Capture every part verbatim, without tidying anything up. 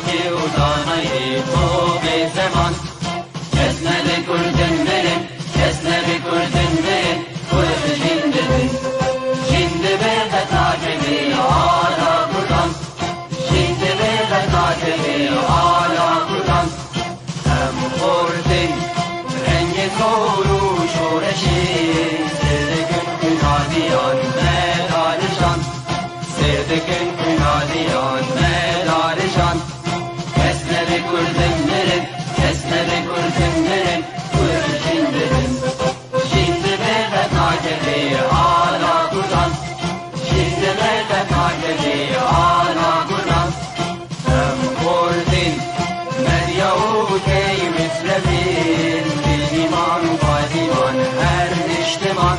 Kê û zanayê xwe bê zeman. Kes nebe kurdin mirin, kes nebe kurdin mirin, kurd jîn dibin. Jîn dibe qet nakeve ala kurdan. Jîn dibe qet nakeve ala kurdan. Em xortin rengê zor û şoreşê, sêr dikin xwîna diyan me darijan. Sêr dikin xwîna diyan me darijan. Kes nebe kurdin mirin, kes nebe kurdin mirin, kurd jîn dibin. Jîn dibe qet nakeve ala kurdan. Jîn dibe qet nakeve ala kurdan. Em xortin medya û tey mislevin, dîniman û padiman her niştiman.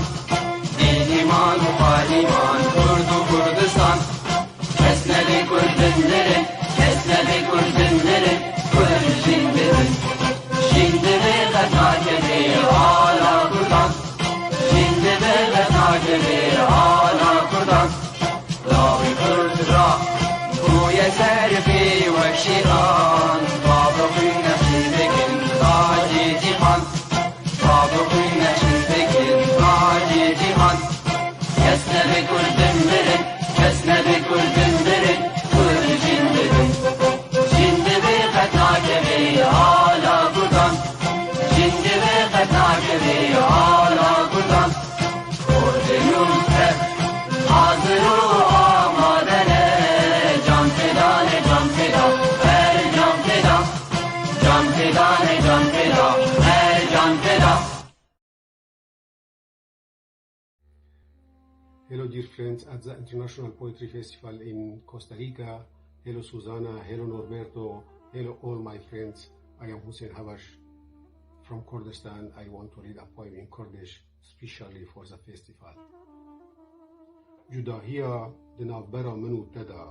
Dîniman û padiman, Kurd û Kurdistan. Kes nebe kurdin mirin, kes nebe kurdin mirin, kurd jîn dibin. Jîn dibe qet nakeve ala kurdan. Jîn dibe qet nakeve ala kurdan. Lawê kurd ra bûye ser pê wek şêtan. Bavê xwe nexşî dikin tacê cîhan. Bavê xwe nexşî dikin tacê cîhan. Kes nebe kurdin mirin, kes nebe kurdin mirin, kurd jîn dibin. Jîn dibe qet nakeve ala kurdan. Jîn dibe qet nakeve ala kurdan. Kurdê nû tev hazir û amade ne. Can feda ne, can feda, her can feda. Can feda ne, can feda, her can feda. Hello, dear friends at the International Poetry Festival in Costa Rica. Hello, Susana. Hello, Norberto. Hello, all my friends. I am Hussein Habash from Kurdistan. I want to read a poem in Kurdish, specially for the festival. Cudahiya di navbera min û te de.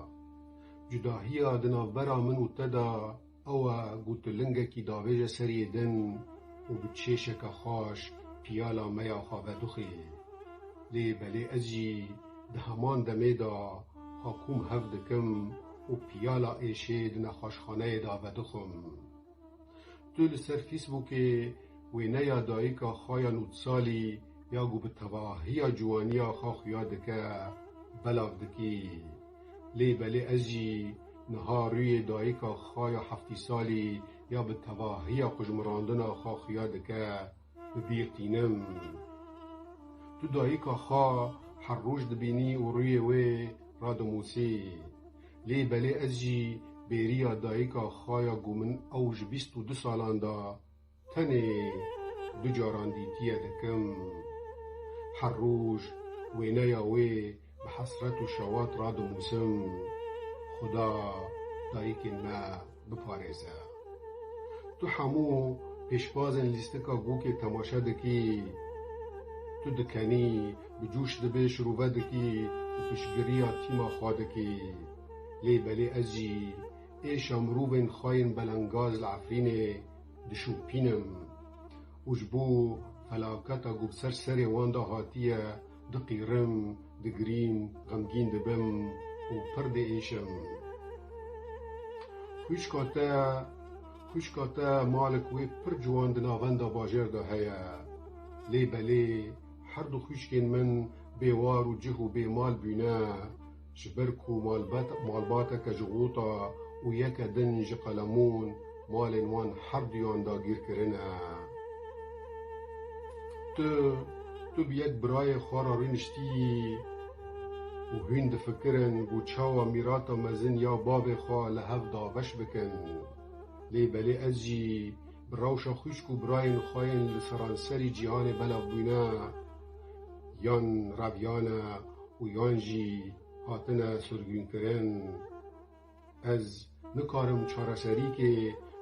Cudahiya di navbera min û te de, ew e ku tu lingekî davêje seriyê din û bi çêşeke xweş piyala me ya xwe vedixwî. Lê belê ez jî di heman demê de xwe kûm hev dikim û piyala êşê di nexweşxaneyê de vedixwim. Tu li ser Facebookê wêneya dayika xwe ya nod salî ya ku bi tevahiya ciwaniya xwe xuya dike, belav dikî. Lê belê ez jî niha rûyê dayika xwe ya heftî salî ya bi tevahiya qujmirandina xwe xuya dike, bi bîr tînim. Tu dayika xwe her roj dibînî û rûyê wê radimûsî. Lê belê ez jî bêriya dayika xwe ya ku min ew ji bîst û du salan de tenê du caran dîtiye dikim. Her roj wêneya wê bi hesret û şewat radimûsim. Xuda dayikên me biparêze. Tu hemû pêşbazên lîstika Gûkê temaşe dikî. Tu dikenî, bi cûş dibê şirove dikî û piştgiriya tîma xwe dikî. Lê belê ez jî êşa mirovên xwe yên belengaz li Efrînê dişopînim û ji bo felaketa ku bi ser serê wan de hatiye, diqîrim, digirîm, xemgîn dibim û pir diêşim. Xwişka te, xwişka te malik wê pir ciwan di navenda bajêr de heye. Lê belê her du xwişkên min bêwar û cih û bêmal bûne. Ji ber ku malbat-, malbateke ji Xûta û yeke din ji Qelemûn malên wan her duyan dagîr kirine. Tu, tu bi yek birayê xwe re rûniştiyî û hûn difikirin ku çawa mîrata mezin ya bavê xwe li hev dabeş bikin. Lê belê ez jî bi rewşa xwişk û birayên xwe yên li seranserî cîhanê belav bûne, yan reviyane û yan jî hatine sirgûnkirin. Ez nikarim çareserîkê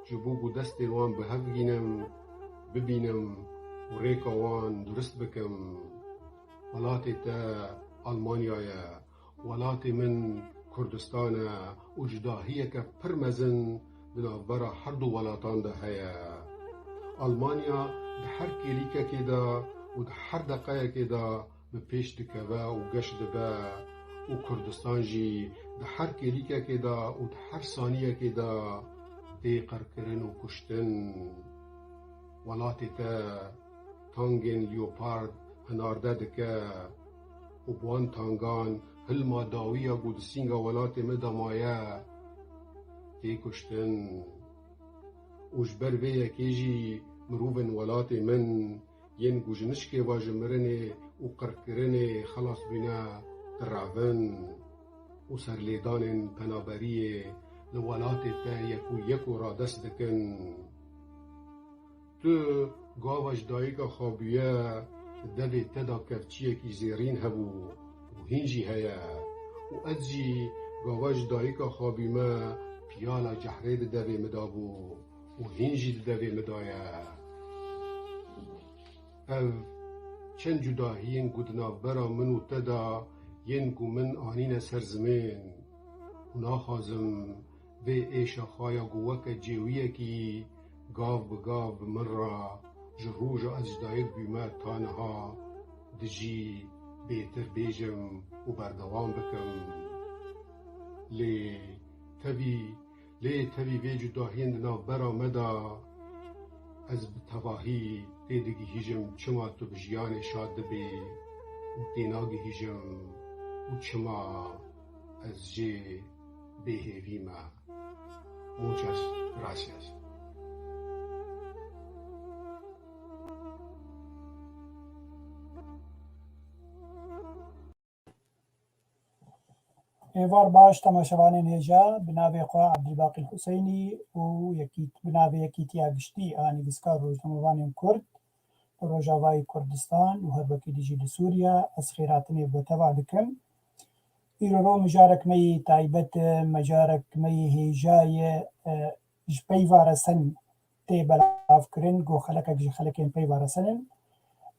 ji bo ku destên wan bi hev gînim, bibînim û rêka wan durist bikim. Welatê te Almanya ye, welatê min Kurdistan e û cudahiyeke pir mezin di navbera her du welatan de heye. Almanya di her kêlîkekê de û di her deqeyekê de bi pêş dikeve û geş dibe. û Kurdistan jî di her kêlîkekê de û di her saniyekê de tê qirkirin û kuştin. Welatê te tangên Leopard hinarde dike û bi wan tangan hilma dawiya ku di sînga welatê me de maye tê kuştin. Û ji ber vê yekê jî mirovên welatê min yên ku ji nişkê ve ji mirinê û qirkirinê xelas bûne direvin û serlêdanên penaberiyê li welatê te yek û yek û radest dikin. Tu gava ji dayika xwe bûye, di devê te de kevçiyekî zêrîn hebû û hîn jî heye. Û ez jî gava ji dayika xwe bûme, piyala cehrê di devê min de bû û hîn jî di devê min de ye. Ev çend cudahiyên ku di navbera min û te de yên ku min anîne ser zimên û naxwazim vê êşa xwe ya ku weke cêwiyekî gav bi gav bi min re ji roja ez ji dayik bûme ta niha dijî bêtir bêjim û berdewam bikim. Lê tevî, lê tevî vê cudahiyên di navbera me de ez bi tevahî têdigihîjim çima tu bi jiyanê şa dibî û tênagihîjim û çima ez jê bêhêvî me. Muchas gracias. Êvar baş temaşevanên hêja, bi navê xwe Abdulbaqî Huseynî û yekît-, bi navê Yekîtiya Giştî a Nivîskar Rojnamevanên Kurd li Rojavayê Kurdistan û her wekî dijî li Sûriye, ez xêratinê bo teva dikim. Îro ro mijarek me yê taybet e, mijarek me yê hêja ye, e, ji peyva resen tê belavkirin, ku xelekek ji xelekên peyva resen in.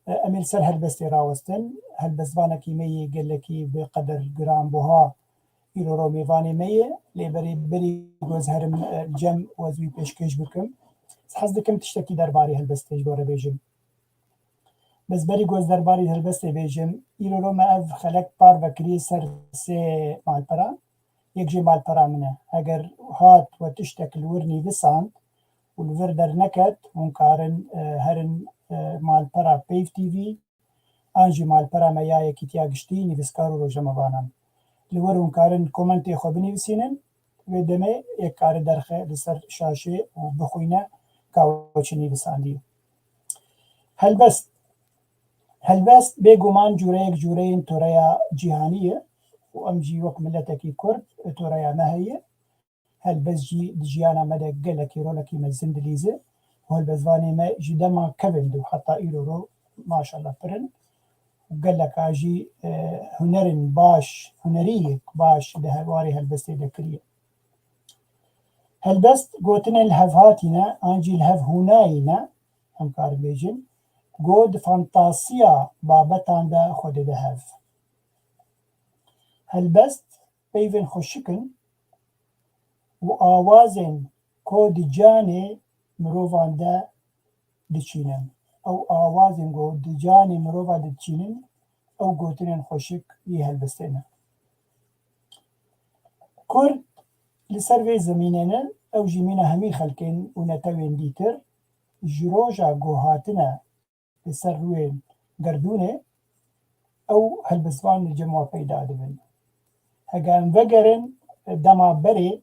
E, em ê li ser helbestê rawestin. Helbestvanekî me yê gelekî bi qeder giranbuha îro ro mêvanê me ye. Lê berê berî ku ez herim, e, cem û ez wî pêşkêş bikim, ez hez dikim tiştekî derbarê helbestê ji bo re bêjim. Bes berî ku ez derbarê helbestê bêjim, îro ro me ev xelek parve kiriye ser sê malpera. Yek jê malpera min e. Eger hat we tiştek li wir nivîsand û li vir derneket, hûn karin, e, herin, e, malpera Peyv T V, an jî malpera me ya Yekîtiya Giştî Nivîskar û Rojnamevanan. Li wir hûn karin komentê xwe binivîsînin, wê demê yek kare derxe li ser şaşê û bixwîne ka we çi nivîsandiye. Helbest. Helbest bêguman cûreyek cûreyên toreya cîhanî ye û em jî wek miletekî Kurd toreya me heye. Helbest jî di jiyana me de gelekî rolekî mezin dilîze û helbestvanê me ji dema kevin de heta îro ro maşallah pir in. Geleka jî, e, hunerên baş, huneriyek baş di hewarê helbestê de kiriye. Helbest gotinên li hev hatî ne, an jî li hev hûnayî ne, em karin bêjin, ku di fantasiya babetan de xwe dide hev. Helbest peyvên xweşik in û awazên ku di canê mirovan de diçînin. Ew awazên ku di canê mirova de diçînin, ew gotinên xweşik yê helbestê ne. Kurd li ser vê zemînê ne, ew jî mîna hemî xelkên û netewên dîtir, ji roja ku hatine li ser rûyên gerdûnê, ew helbestvan li cem wan peyda dibin. Heke em vegerin dema berê,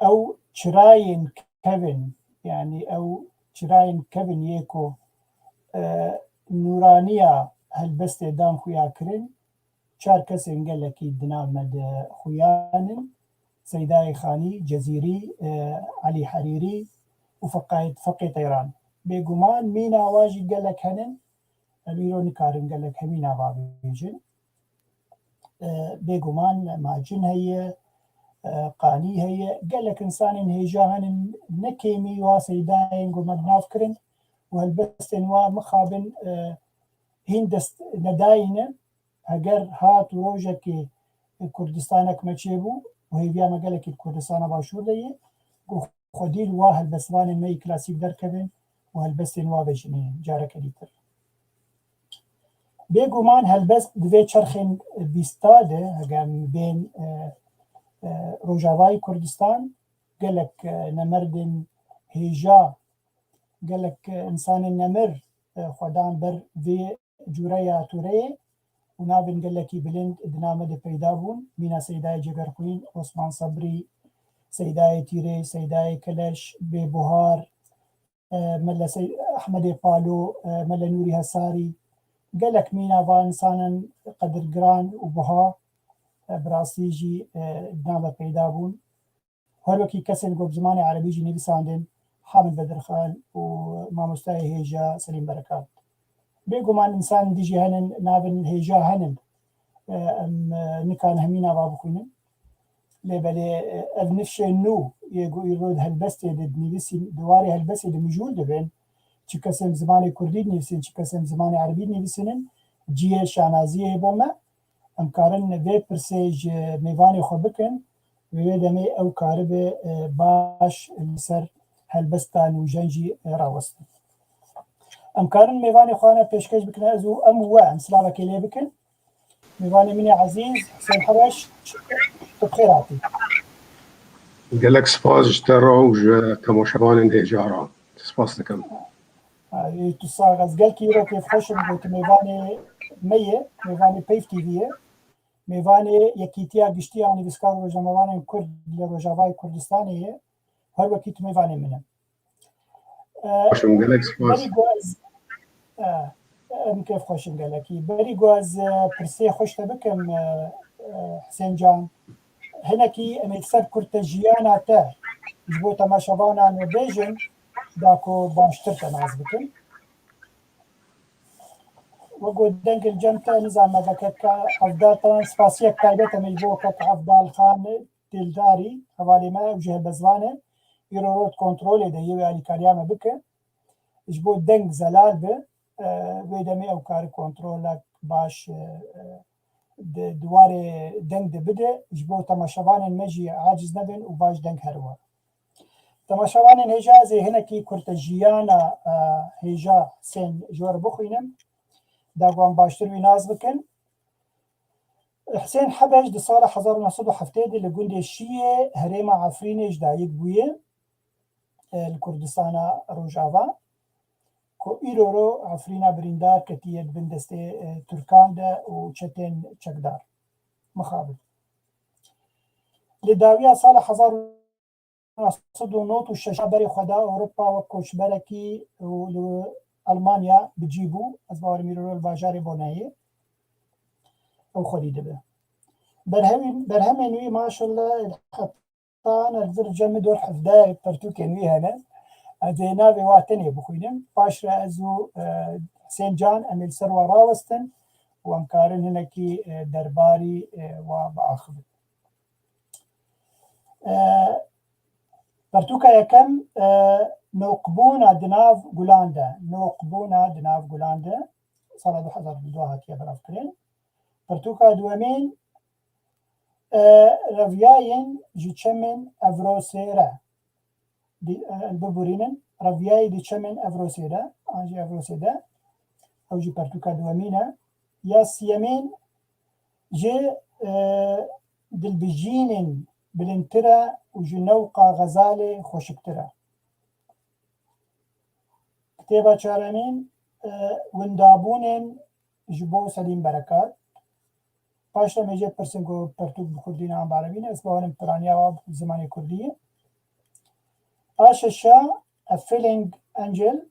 ew çirayên kevin, yanî ew çirayên kevin yê ku, e, nûraniya helbestê dan xuya kirin, çar kesên gelekî di nav me de xuyan in. Seydayê Xanî, Cezîrî, e, Elî Herîrî û Feqayê, Feqê Teyran. Bêguman mîna wa jî gelek henin. Em îro nikarin gelek hemî nava bêjin. E, bêguman Macin heye, e, Qanî heye. Gelek insanên hêja henin, ne kêmî wa seydayên ku me bi nav kirin û helbestên wa mixabin, e, hîn dest nedayî ne. Heger hat û rojekê Kurdistanek me çêbû û hêviya me gelekî li Kurdistana Başûr de ye, ku xwedî li wa helbestvanên me yê klasîk derkevin û helbestên wa vejimînin careke dîtir. Bêguman helbest di vê çerxên bîsta de, heger em bên, e, e, Rojavayê Kurdistan, gelek, e, nemerdên hêja, gelek, e, însanên nemir, e, xwe dan ber vê cûreya toreyê û navên gelekî bilind di nav me de peyda bûn. Mîna Seydayê Cegerxwîn, Osman Sebrî, Seydayê Tîrê, Seydayê Keleş, Bêbuhar, e, Mele Sey-, Ehmedê Palo, e, Mele Nûrî Hesarî, gelek mîna van însanan qedirgiran û buha, e, bi rastî jî, e, di nav me peyda bûn. Her wekî kesên ku bi zimanê erebî jî nivîsandin, Hamid Bedirxan û mamostayê hêja Selîm Berekat. Bêguman însan dî jî henin, navên hêja henin. E, em, e, nikarin hemî nava bixwînin. Lê belê, e, ev nifşên nû yê ku îro di helbestê de dinivîsîn, di warê helbestê de mijûl dibin, çi kesên bi zimanê kurdî dinivîsîn, çi kesên bi zimanê erebî dinivîsînin, cihê şanaziyê ye bo me. Em karin vê pirsê ji mêvanê xwe bikin, wê wê demê ew karibe, e, baş li ser helbesta nûjen jî, e, rawestin. Em karin mêvanê xwe ne pêşkêş bikin, ez û em û we em silavekê lê bikin. Mêvanê min ê ezîz, Husên Hebeş, tu bi xêr hatî. Gelek spas ji te re û ji temaşevanên hêja re. Spas dikim. Ay, tu sax, ez gelkî îro kêfxweş im ku tu mêvanê me yê, mêvanê Peyv T V ye, mêvanê Yekîtiya Giştî ya Nivîskar û Rojnamevanên Kurd li Rojavayê Kurdistanê ye, her wekî tu mêvanê min e. E, Xweş im, gelek spas. Berî ku ez, e, em kêfxweş in gelekî. Berî ku ez, e, pirsê xweş te bikim, e, e, Husên Can, hinekî em ê li ser kurtejiyana te ji bo temaşevanan bêjin, da ku baştir te nas bikin. Wego dengil cem te nizam me veket ka Evdal, taban spasiyek taybet em ê ji bo kek Evdal Xan Dildarî, hevalê me, ew jî helbestvan e. Îro rot kontrolê de yê wê alîkariya me bike. Ji bo deng zelal be, e, wê demê ew kari kontrolek baş, e, e, di, di warê deng de bide. Ji bo temaşevanên me jî aciz nebin û baş deng here were. Temaşevanên hêja, ez ê hinekî kurtejiyana, e, hêja Husên ji we re bixwînim. Da ku em baştir wî nas bikin. Husên Hebeş di sala hezar û neh sed û heftê de li gundê Şiyê herêma Efrînê ji dayik bûye, e, li Kurdistana Rojava, ku îro ro Efrîna birîndar ketiye di bin destê, e, Tirkan de û çetên çekdar, mixabin. Li dawiya sala hezar û neh sed û nod û şeş berê xwe da Ewropa wek koçberekî û li Almanya bi cî bû. Ez bawerim îro li bajarê Boneyê ew xwedî dibe. Berhemên, berhemên wî maşallah heta ne vir cem dor hevdeh pertûkên wî hene. Ez ê navê wa tenê bixwînim. Paş re ez û, e, Husên Can em ê li ser wa rawestin û em karin hinekî, e, derbarî, e, wa biaxivin. E, pertûka yekem, e, Noqbûna di nav gulan de. Noqbûna di nav gulan de. Sala du hezar û du hatiye belavkirin. Pertûka duwemîn, e, Reviyayên ji çemên Evrosê re. Di, e, bibûrînin, Reviyayê di çemên Evrosê de, an jî Evrosê de. Ew jî pertûka duwemîn e. Ya siyemîn, ji, e, dilbijînên bilindtir e û ji newqa xezalê xweşiktir e. Kitêba çaremîn, e, Windabûnên ji bo Selîm Berekat. Paş de em ê jê pirsin ku pertûk bi kurdî ne an bi erebî ne, ez bawerim piraniya wa bi zimanê kurdî ye. A şeşa, A Feeling Angel,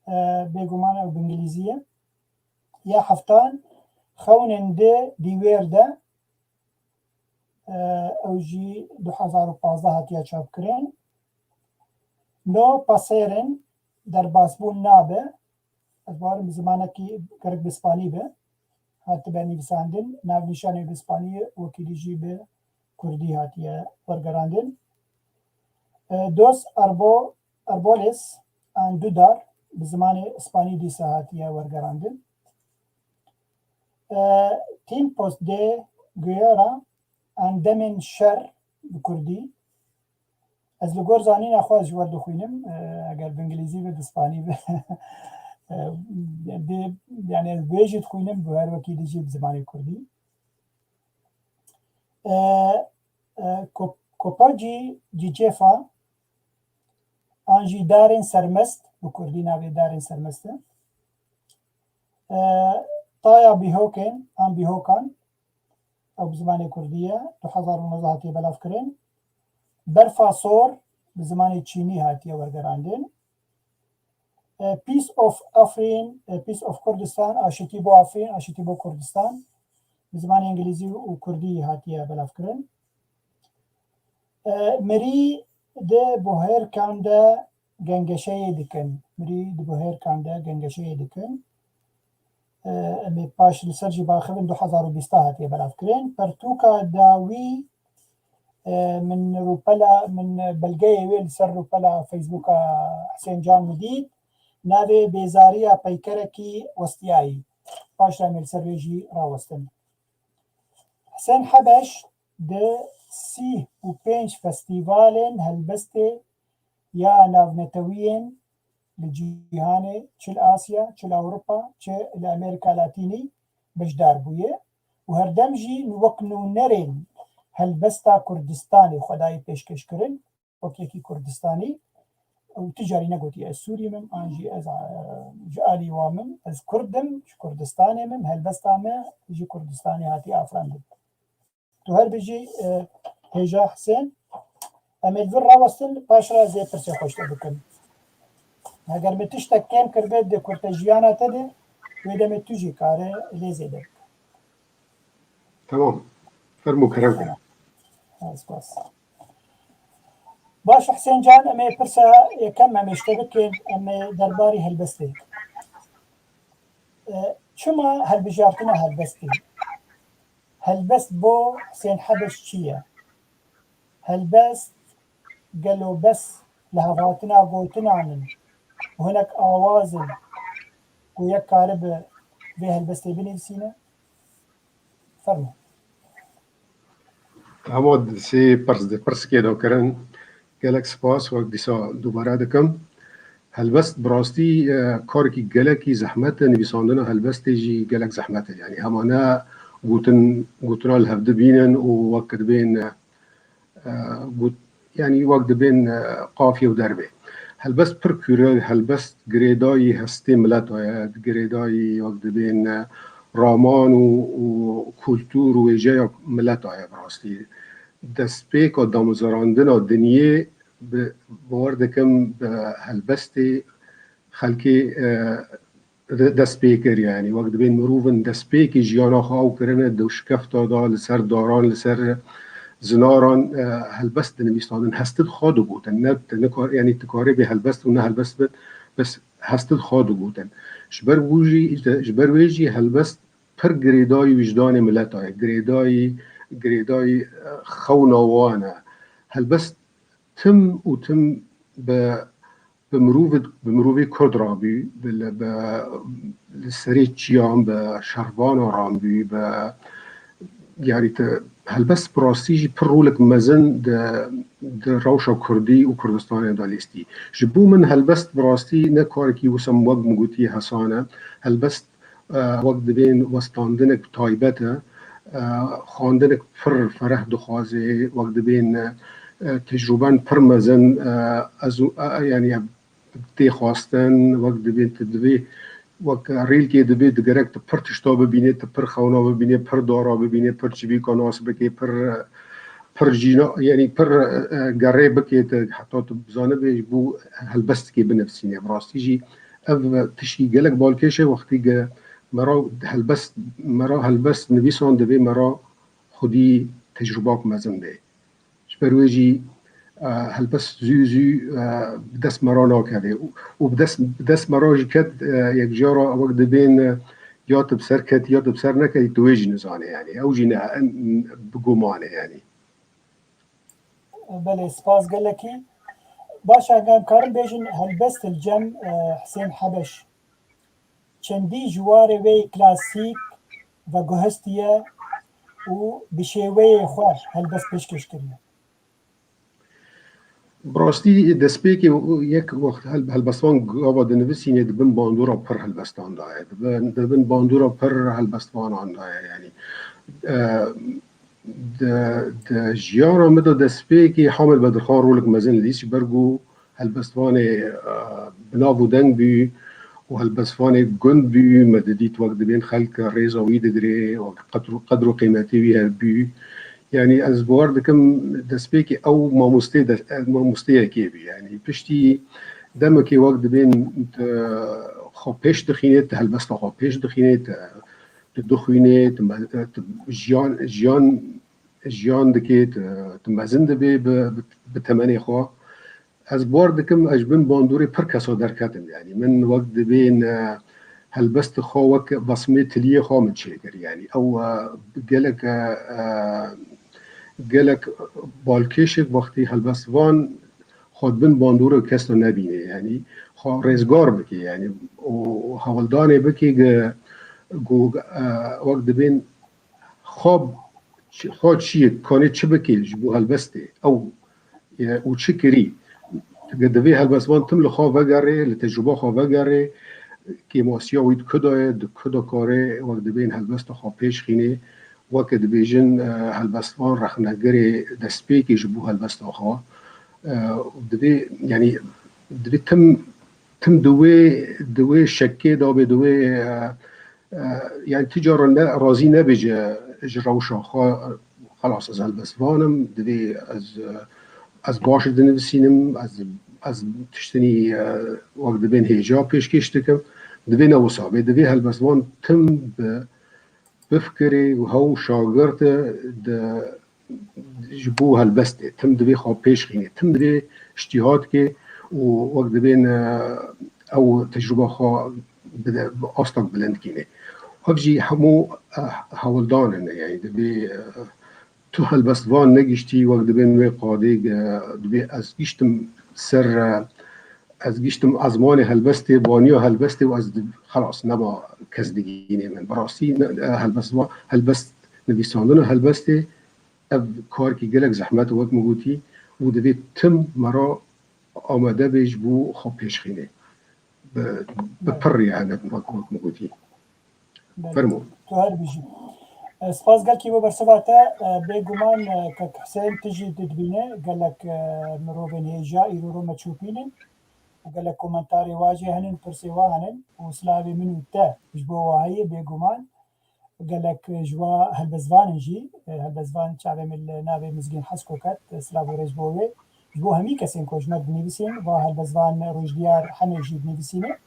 e, bêguman ew bi îngilîzî ye. Ya heftan, Xewnên di dîwêr de, e, ew jî du hezar û pazdeh hatiye çapkirin. No Pasêrin, Derbasbûn nabe. Ez bawerim bi zimanekî gerek bi spanî be. Hatibe nivîsandin. Navnîşanê bi spanî ye, wekî dî jî bi kurdî hatiye wergerandin. E, Dos Arbo-, Arboles and Dudar bi zimanê spanî dîsa hatiye wergerandin. E, Tiempos de Guerra and Demên Şer bi kurdî. Ez li gor zanîna xwe ji we dixwînim, e, eger bi îngilîzî be, bi spanî be. e, dê, yani ez wê jî dixwînim, bi her wekî dî jî bi zimanê kurdî. E, e, Kop-, Kopacî Cîcêfa an jî Darên Sermest, bi kurdî navê Darên Sermest e. E, Taya Bîhokên an Bîhokan, ew bi zimanê kurdî ye, du hezar û nozdeh hatiye belavkirin. Berfa Sor bi zimanê çînî hatiye wergerandin. E, Peace of Afrin, e, Peace of Kurdistan, Aşitî bo Afrin, Aşitî bo Kurdistan, bi zimanê îngilîzî û kurdî hatiye belavkirin. E, Mirî di buhêrkan de gengeşeyê dikin. Mirî di buhêrkan de gengeşeyê dikin. E, em ê paş li ser jî baxivin, du hezar û bîst hatiye belavkirin. Pertûka dawî, e, min rûpela, min belgeyê wê li ser rûpela Facebooka Husên Can min dît. Navê Bêzariya Peykerekî Westiyayî. Paş re em ê li ser wê jî rawestin. Husên Hebeş di sî û pênc festîvalên helbestê ya navnetewiyên li cîhanê, çi li Asya, çi li Ewropa, çi li Amerîka Latînî beşdar bûye û herdem jî wek nûnerên helbesta Kurdistanê xwe dayê pêşkêşkirin, wek yekî Kurdistanî. Û tu carî negotiye ez Sûrî mim, an jî ez, e, ji alî wa mim, ez Kurd im, ji Kurdistanê mim, helbesta me ji Kurdistanê hatiye afirandin. Tu her bijî, e, hêja Husên. Em ê li vir rawestin, paş re ez ê pirsê xwe ji te bikim. Heger min tiştek kêm kiribe di kurtejiyana te de, wê demê tu jî kare lê zêde bike. Tamam. Fermo, kerem kir. Ha, spas. Baş Husên Can, em ê pirsa yekem em ê ji te bikin, em ê derbarî helbestê. E, çima hilbijartina helbestê? Helbest bo Husên Hebeş çi ye? Helbest gelo bes lihevhatina gotinan in û hinek awaz in ku yek karibe vê helbestê binivîsîne? Fermo. Hema sê pirs di pirsikê de kirin. Gelek spas, wek dîsa dubare dikim. Helbest bi rastî, e, karekî gelekî zehmet e, nivîsandina helbestê jî gelek zehmet e. Yanî hema ne gotin, gotina li hev dibînin û wek dibên, e, got, yanî wek dibên, e, qafiye û derbê. Helbest pir kûr e, helbest girêdayî hestê mileta ye, girêdayî wek dibên, e, raman û, û kultur û wêjeya mileta ye bi rastî. Destpêka damezrandina dinyê bi, bawer dikim bi helbestê xelkê, e, de-, dest pê kir, yanî wek dibên mirovin destpêkê jiyana xwe ew kirine di şikefta de, li ser daran, li ser zinaran, e, helbest dinivîsandin, hestin xwe digotin. Ne, ne kar, yanî tu karê bê helbest û ne helbest bit, bes hestin xwe digotin. Ji ber wî jî, ji ber wê jî helbest pir girêdayî wijdanê mileta ye, girêdayî, girêdayî, e, xewna wan e. Helbest tim û tim bi, bi mirovê, bi mirovê Kurd re bû, bi, bi, li serê çiyan, bi şervana re bû, bi, yanî te helbest bi rastî jî pir rolek mezin di, di rewşa Kurdî û Kurdistanê de lîstî. Ji bo min helbest bi rastî ne karekî wisa wek min gotiye hesan e. Helbest e, wek dibên westandinek taybet e, e, xwandinek pir fereh dixwaze, wek dibên, e, tecrûben pir mezin, e, ez û, e, yanî tê xwestin, wek dibên tu divê, wek rîlkê dibê digerek tu pir tişta bibînê, tu pir xewna bibînê, pir dara bibînê, pir çivîka nas bikê, pir, pir jîna, yanî pir, e, gerê bikê, tu heta tu bizanibê ji bo helbestikê binivîsînê. Bi rastî jî ev tişkî gelek balkêş e, wextî ge me ra helbest, me ra helbest nivîsan divê me ra xwedî tecrûbak mezin bê. Ji ber wê jî, e, helbest zû zû, e, bi dest me ra nakeve û, û bi dest, bi dest me ra jî ket, e, yek cara wek dibên, e, ya tu bi ser ketî ya tu bi ser neketî, tu wê jî nizane, yanî ew jî ne, bi guman e, yanî. Belê, spas gelekî. Baş e, em karin bêjin helbest li cem, e, Husên Hebeş çendî ji warê wê yê klasîk veguhestiye û bi şêweyê xwe helbest pêşkêş kiriye? Bi rastî destpêkê yek wext hel-, helbestvan gava dinivîsînê di bin bandora pir helbestan de ye. Di bin, di bin bandora pir helbestvanan de ye. Yanî, e, di, di jiyana min de destpêkê Hamid Bedirxan rolek mezin lîst ji ber ku helbestvanê, e, bi nav û deng bû û helbestvanê gund bû, me didît wek dibên xelk rêza wî digirê, wek qedr û, qedr û qîmetê wî hebû. Yanî ez bawer dikim destpêkê ew mamostê de, mamosteyekê bû. Yanî piştî demekê wek dibên tu xwe pêş dixînê, tu helbesta xwe pêş dixînê, tu, tu dixwînê, tu me-, tu jiyan, jiyan, jiyan dikê, tu, tu mezin dibê bi, bi, bi temenê xwe. Ez bawer dikim ez ji bin bandorê pir kesa derketim. Yanî min wek dibên, e, helbestê xwe wek besmê tiliyê xwe min çêkir. Yanî ew, e, gelek, e, e, gelek balkêşek wextî helbestvan xwe di bin bandorê kes de nebîne. Yanî xwe rêzgar bike. Yanî û hewldanê bike ge-, ku, e, wek dibên xwe çi, xwe çi ye, kanê çi bike ji bo helbestê ew, e, û çi kirî. Divê helbestvan tim li xwe vegerê, li tecrûba xwe vegerê, kêmasiya wî di ku de ye, di ku de kare, wek dibên helbesta xwe pêş xînê, weke dibêjin, e, helbestvan rexnegirê destpêkê ji bo helbesta xwe. E, û divê, yanî, divê tim, tim di wê, di wê şekê de be, di wê, e, e, yanî ti cara ne, razî nebe ji, ji rewşa xwe, xelas ez helbestvan im, divê ez, e, ez baş dinivîsînim, ez, ez tiştinî, e, wek dibên hêja pêşkêş dikim, divê ne wisa be, divê helbestvan tim bi, bifikirê û hew şagirt e di, ji bo helbestê, tim divê xwe pêş xînê, tim divê îctîhad ke û wek dibên, e, ew tecrûba xwe bide, bi astak bilind kînê. Ev jî hemû, e, hewldan in, yanî divê, e, tu helbestvan negiştî, wek dibên wê qadê, e, divê ez giştim ser, e, ez giştim ezmanê helbestê, baniya helbestê û ez di-, xelas, nema kes digînê min. Bi rastî ne, e, helbestvan, helbest nivîsandina helbestê, ev karkî gelek zehmet, wek min gotî, û divê tim me re amade be ji bo xwe pêşxînê. Bi, bi pir riyanet, wek, wek min gotî. Belê. Fermo. Tu her bijî. E, spas gelkî bo bersiva te. E, bêguman, e, kek Husên tu jî didibîne, gelek, e, mirovên hêja îro ro me çûpînin û gelek komentarê wa jî henin, pirsê wa henin û silavê min û te ji bo wa heye bêguman. Gelek ji wa helbestvan in jî, e, helbestvan çavê min li navê Mizgîn Hesko ket, e, silav û rêz bo wê. Ji bo hemî kesên ku ji me dinivîsîn, va helbestvan Rojdiya Hemê jî dinivîsîne.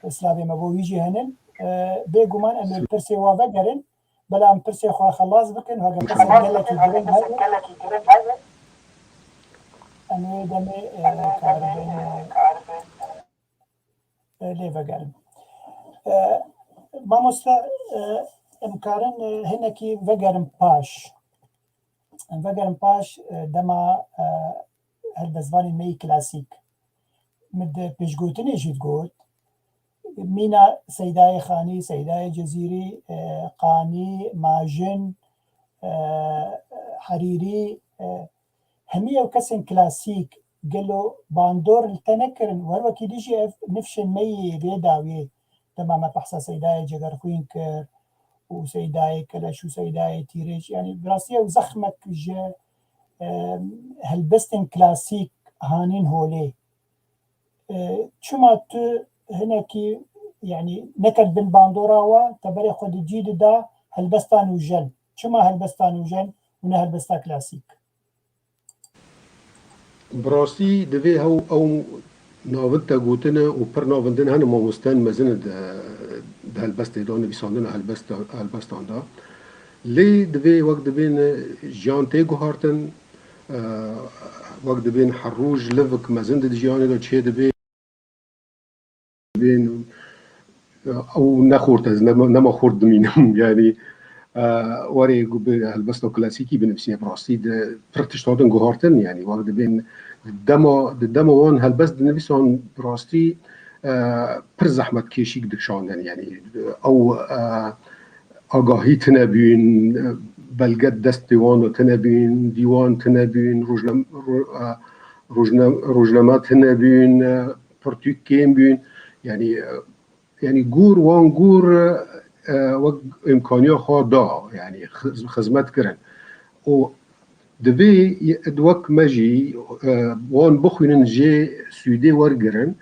Silavê me bo wî jî henin. E, bêguman em ê pirsê wa vegerin, belam pirsê xwe xelas bikin, hege pirsa gelekî giring hebe. Em ê demê, e, karibin, e, e, lê vegerin. E, mamoste, e, em karin, e, hinekî vegerin paş. Em vegerin paş, e, dema, e, helbestvanên me yî klasîk. Min di pêşgotinê jî digot, mîna Seydayê Xanî, Seydayê Cezîrî, e, Qanî, Majin, e, Herîrî, e, hemî ew kesên klasîk, gelo bandor li te nekirin? Wer wekî dî jî ev nifşên me yê vê dawiyê, dema me behsa Seydayê Cegerxwîn kir û Seydayê Keleş û Seydayê Tîrêj, yanî bi rastî ew zexmek ji, e, helbestên klasîk hanîn holê. E, çima tu hinekî, yanî, neket bin bandora wa, te berê xwe di cî dida helbesta nûjen? Çima helbesta nûjen û ne helbesta klasîk? Bi rastî divê hew ew navin te gotine û pir navin din hene mamosten mezin in di, di helbestê de, nivîsandina helbesta-, helbestan de. Lê divê wek dibên jiyan tê guhartin, e, wek dibên her roj livik mezin di jiyanê de çê dibe. Bên, ew ne xort ez, nema, nema xort dimînim. Yanî, e, werê ku bi helbesta klasîkî binivîsîne, bi rastî di pir tişt hatin guhartin. Yanî, wek dibên dema, di dema wan helbest dinivîsan, bi rastî, e, pir zehmetkêşîk dikişandin. Yanî, ew, e, agahî tine bûn, e, belge destê wan de tine bûn, dîwan tine bûn, rojnam-, ro-, e, rojne-, rojnama tune bûn, e, pirtûk kêm bûn. Yanî, e, yanî gor, wan gor, e, wek îmkaniya xwe da, yanî xiz-, xizmet kirin. Û divê ye-, wek me jî, e, wan bixwînin, jê sûdê wergirin,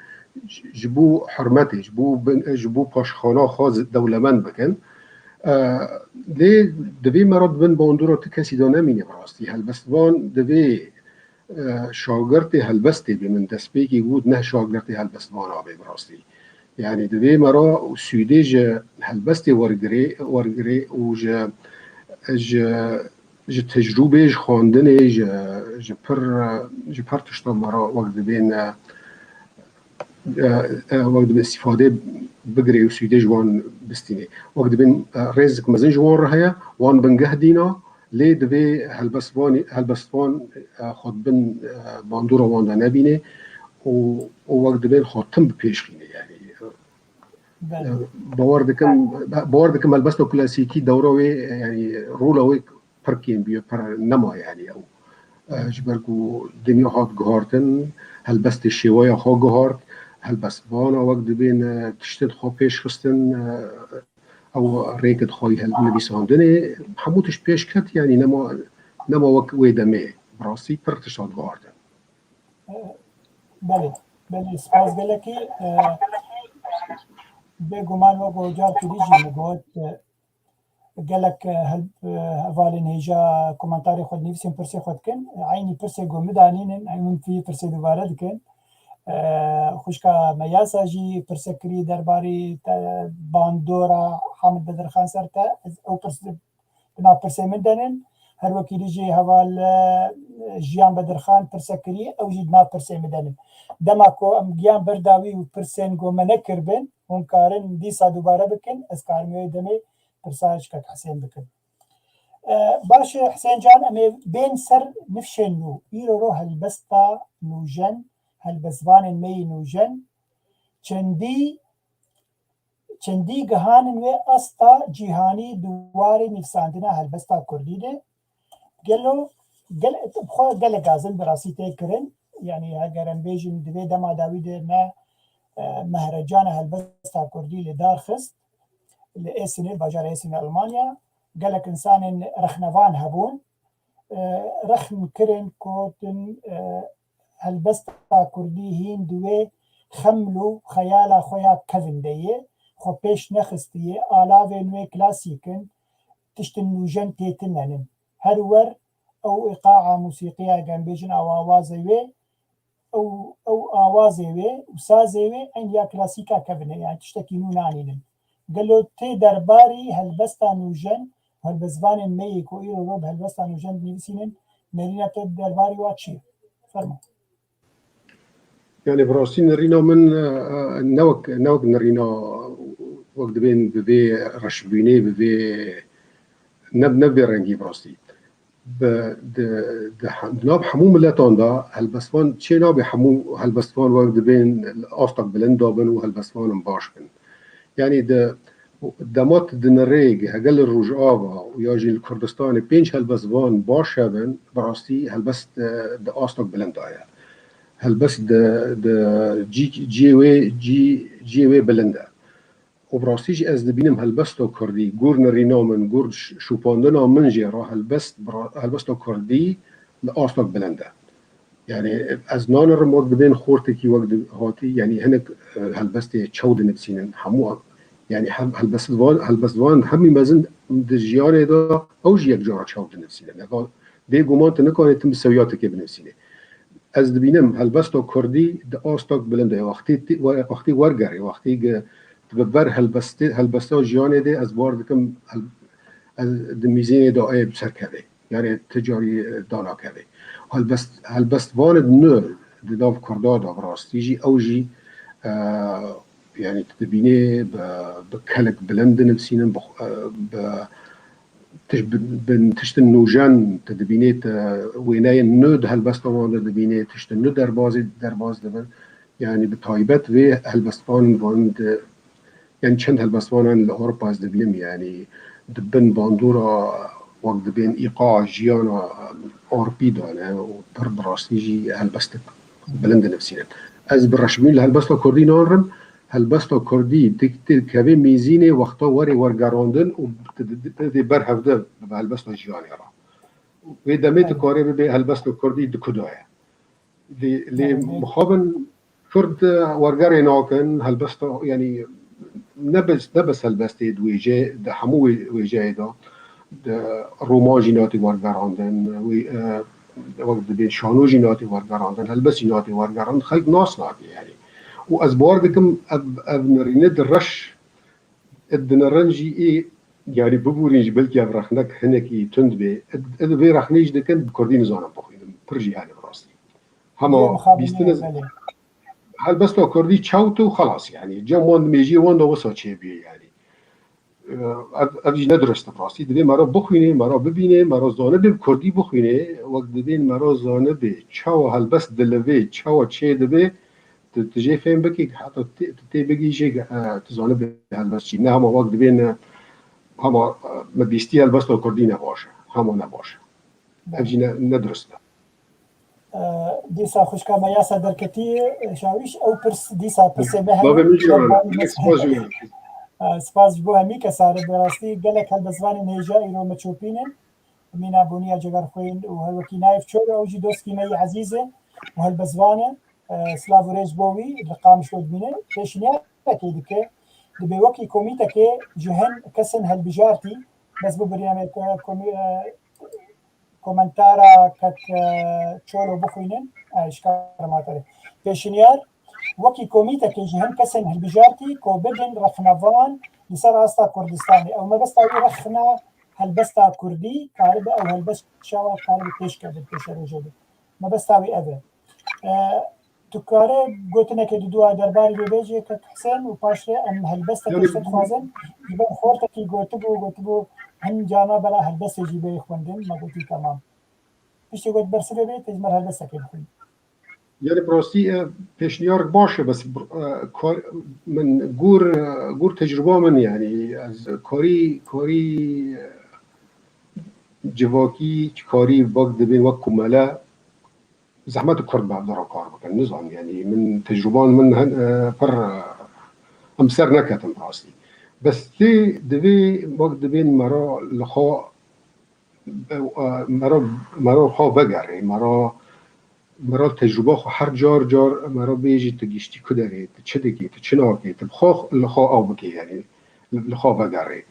ji, ji bo hurmetê, ji bo bin-, ji bo paşxana xwe zi-, dewlemend bikin. E, lê divê me re di bin bandora tu kesî de nemîne bi rastî. Helbestvan divê, e, şagirtê helbestê be, min destpêkê got, ne şagirtê helbestvana be bi rastî. Yanî divê me re sûdê ji helbestê wergirê, wergirê û ji, ji, ji tecrûbê, ji xwendinê, ji, ji pir, ji pir tişta me re wek dibên, e, e, e, wek dibên îstîfadê bigirê û sûdê ji wan bistînê. Wek dibên, e, rêzik mezin ji wan re heye, wan bingeh dîna, lê divê helbestvanî-, helbestvan, e, xwe di bin, e, bandora wan de nebîne û, û wek dibên xwe tim bi pêş xîne, yanî. Belê. E, bawer dikim, bawer dikim helbesta klasîkî dewra wê, yanî rola wê pir kêm bûye, pir nema, yanî ew. E, ji ber ku dinya hat guhartin, helbestê şêweya xwe guhart, helbestvana wek dibên, e, tiştên xwe pêş xistin, e, ew rêkid xwe yî hel-, nivîsandinê, hemû tişt pêş ket, yanî nema, nema wek wê demê. Bi rastî pir tişt hat guhartin. Belê, belê, spas gelekî. E, bêguman wek hoca Kirî jî min got, e, gelek, e, hel-, e, hevalên hêja komentarê xwe dinivîsin, pirsê xwe dikin. E, eynî pirsê ku min danînin, eynî min vî pirsê dubare dikin. E, xwişka me Yasa jî pirsek kirî derbarî te bandora Hamid Bedirxan ser te. Ez ew pirs di nav pirsê min de nin. Her wekî dî jî heval, e, Jiyan Bedirxan pirsek kirî, ew jî di nav pirsê min de nin. Dema ku em giyan ber dawî û pirsên ku me nekiribin, hûn karin dîsa dubare bikin, ez karim wê demê pirsa ji kek Hisên bikim. E, baş e, Hisên Can, em ê bên ser nifşên nû. Îro ro helbesta nûjen, helbestvanên me yî nûjen, çendî, çendî gihanin wê asta cîhanî di warê nivîsandina helbesta kurdî de. Gelo, gel-, xwe gelek gazin bi rastî tê kirin. Yanî, heger em bêjin, di vê dema dawî de me, e, mehrecana helbesta kurdî li dar xist, li Êsinê, bajarê Êsinê, Almanya, gelek insanên rexnevan hebûn, e, rexn kirin, gotin, e, helbesta kurdî hîn di wê xeml û xeyala xwe ya kevin de ye, xwe pêş nexistiye, alavên wê klasîk in, tiştin nûjen tê tune nin. Her wer ew îqaa musîqiya, em bêjin, ew awazê wê, ew, ew awazê wê û sazê wê eyn ya klasîka kevin e, yani tiştekî nû nanînin. Gelo tê derbarî helbesta nûjen, helbestvanên me yê ku îro ro bi helbesta nûjen dinivîsînin, nerîna te derbarî wa çi ye? Fermo. Yani bi rastî nerîna min, e, e, ne wek, ne wek nerîna wek dibên bi vê reşbûnê, bi vê ne, ne bi vê rengî bi rastî. Bi, di, di he-, di nav hemû miletan de helbestvan çê nabe, hemû helbestvan wek dibên li astek bilind de bin û helbestvanin baş bin. Yani di, dema tu dinirê hege li Rojava û ya jî li Kurdistanê pênc helbestvan baş hebin, bi rastî helbest, e, di astek bilind de ye. Helbest di, di cî-, ciyê wê, cî-, ciyê wê bilind e. Û bi rastî jî ez dibînim helbesta kurdî, gor nerîna min, gor ş-, şopandina min jê re helbest, bi ra-, helbesta kurdî li astek bilind e. Yani ez nanirim wek dibên xortekî wek di-, hatî, yani hinek, e, helbestê çew dinivîsînin, hemû, yani hem helbestvan, helbestvan hemî mezin di jiyanê de ew jî yek cara çew dinivîsînin. Eva bêguman tu nikanî tim bi sewiyatekê binivîsînî. Ez dibînim helbesta kurdî di astek bilind e. Wextê ti-, we-, wextê wergerê, wextê ge-, tu bi ber helbestê, helbesta jiyanê de ez bawer dikim hel-, ez di mîzênê de ê bi ser kevê. Yani ti carî, e, danakevê. Helbest, helbestvanê nû di nav kurda de bi rastî jî ew jî, e, yani tu dibînê bi, bi kelek bilind dinivîsînin, bi, e, bi Tişt bi, bi tiştin nûjen tu dibînê, tu wêneyên nû di helbesta wan de dibînê, tiştin nû derbazî, derbaz dibin. Yani bi taybet vê helbestvanên van di, yani çend helbestvanan li Ewropa ez dibînim, yani di bin bandora wek dibên îqa jiyana Ewropî de ne û pir bi rastî jî helbestik bilind dinivîsînin. Ez bi reşbîn li helbesta kurdî narin. Helbesta kurdî dik-, dikeve mîzînê wexta werê wergerandin û di, di, di, di ber hevde bi helbesta jiyanê re. Wê demê Evet. dikarê bibe helbesta kurdî di ku de ye. Lê, lê Evet, evet. mixabin Kurd wergerê nakin, helbesta, yanî ne bes, ne bes helbestê di wêje, di hemû wê, wêjeyê de, di roman jî nate wergerandin, wê, e, wek dibên şano jî nate wergerandin, helbest jî nate wergerandin, xelk nas nake, yanî. Û ez bawer dikim, ev, ev nirîne di reş, di nirin jî ê, yanî bibûrîn jî belkî ev rexnek hinekî tund bê. Ê, ê vê rexnê jî dikin, bi kurdî nizanin bixwînin, pir jî hene bi rastî. Hema Lê mixabin bîstin e, ez belê. Helbesta kurdî çewt û xelas, yanî cem wan di mêjiyê wan de wisa çêbûye, yanî. Ev, ev jî ne dirust e bi rastî. Divê me re bixwînê, me re bibînê, me re zanibê bi kurdî bixwînê. Wek dibên me re zanibê çawa helbest dilivê, çawa çêdibe, tu, tu jê fêm bikî, heta tê, tu tê bigihîjê, e, tu zanibê helbest çi. Ne hema wek dibên, e, hema, e, me bîstî helbesta kurdî ne baş e. Hema ne baş e. Ev jî ne, ne dirust e. E, dîsa xwişka me yasa derketî, e, Şawîş, ew pirs, dîsa pirsê me hene. Bavê min jî Şervanî wan, gelek mes-, spas ji wan. E, spas ji bo hemî kesa re, bi rastî gelek helbestvanên hêja îro me çopînin. Mîna Boniya Cegerxwîn û her wekî Naif Çolo, ew jî dostkî me yî ezîz e û helbestvan e. E, silav û rêz bo wî, li Qamişlo dimîne. Pêşniyarek dike, dibe wekî komîtekê ji hin kesên hilbijartî, bes bibirîne me, e, komî-, e, komentara kek, e, Çolo bixwînin, e, ji kar ma tere. Pêşniyar, wekî komîtekê ji hin kesên hilbijartî ku bibin rexnevan li ser asta Kurdistanê. Ew mebesta wî rexna helbesta kurdî karibe, ew helbest çawa karibe pêş kevin, pêşerojê be. Mebesta wî ev e. E, Tu kare gotinekê di dua derbarî vê bêjê kek Hisên û paşê em helbestekê Yanî ser dixwazin. Ji ber xortekî gotibû, gotibû hin carna bela helbestê jî bê xwendin, me gotî temam. Piştî got bersivê bê, tê ji me helbestekê bixwîn. Yanî bi rastî, e, pêşniyarek baş e, bes, e, kar, min gor, e, gor tecrûba min, yanî ez karî, karî, e, civakî, karî wek dibên wek ku mele, zehmet e Kurd bi hev de re kar bikin. Nizanim, yanî min tecrûban min hin, e, pir, e, em ser neketin rastî. Bes lê divê wek dibên me re li xwe, e, e, me re, me re xwe vegerê, me re, me re tecrûba xwe her car car me re bêjî tu giştî ku derê, tu çi dikî, tu çi nakî, tu bi xwe li xwe ew bikê, yanî li xwe vegerê.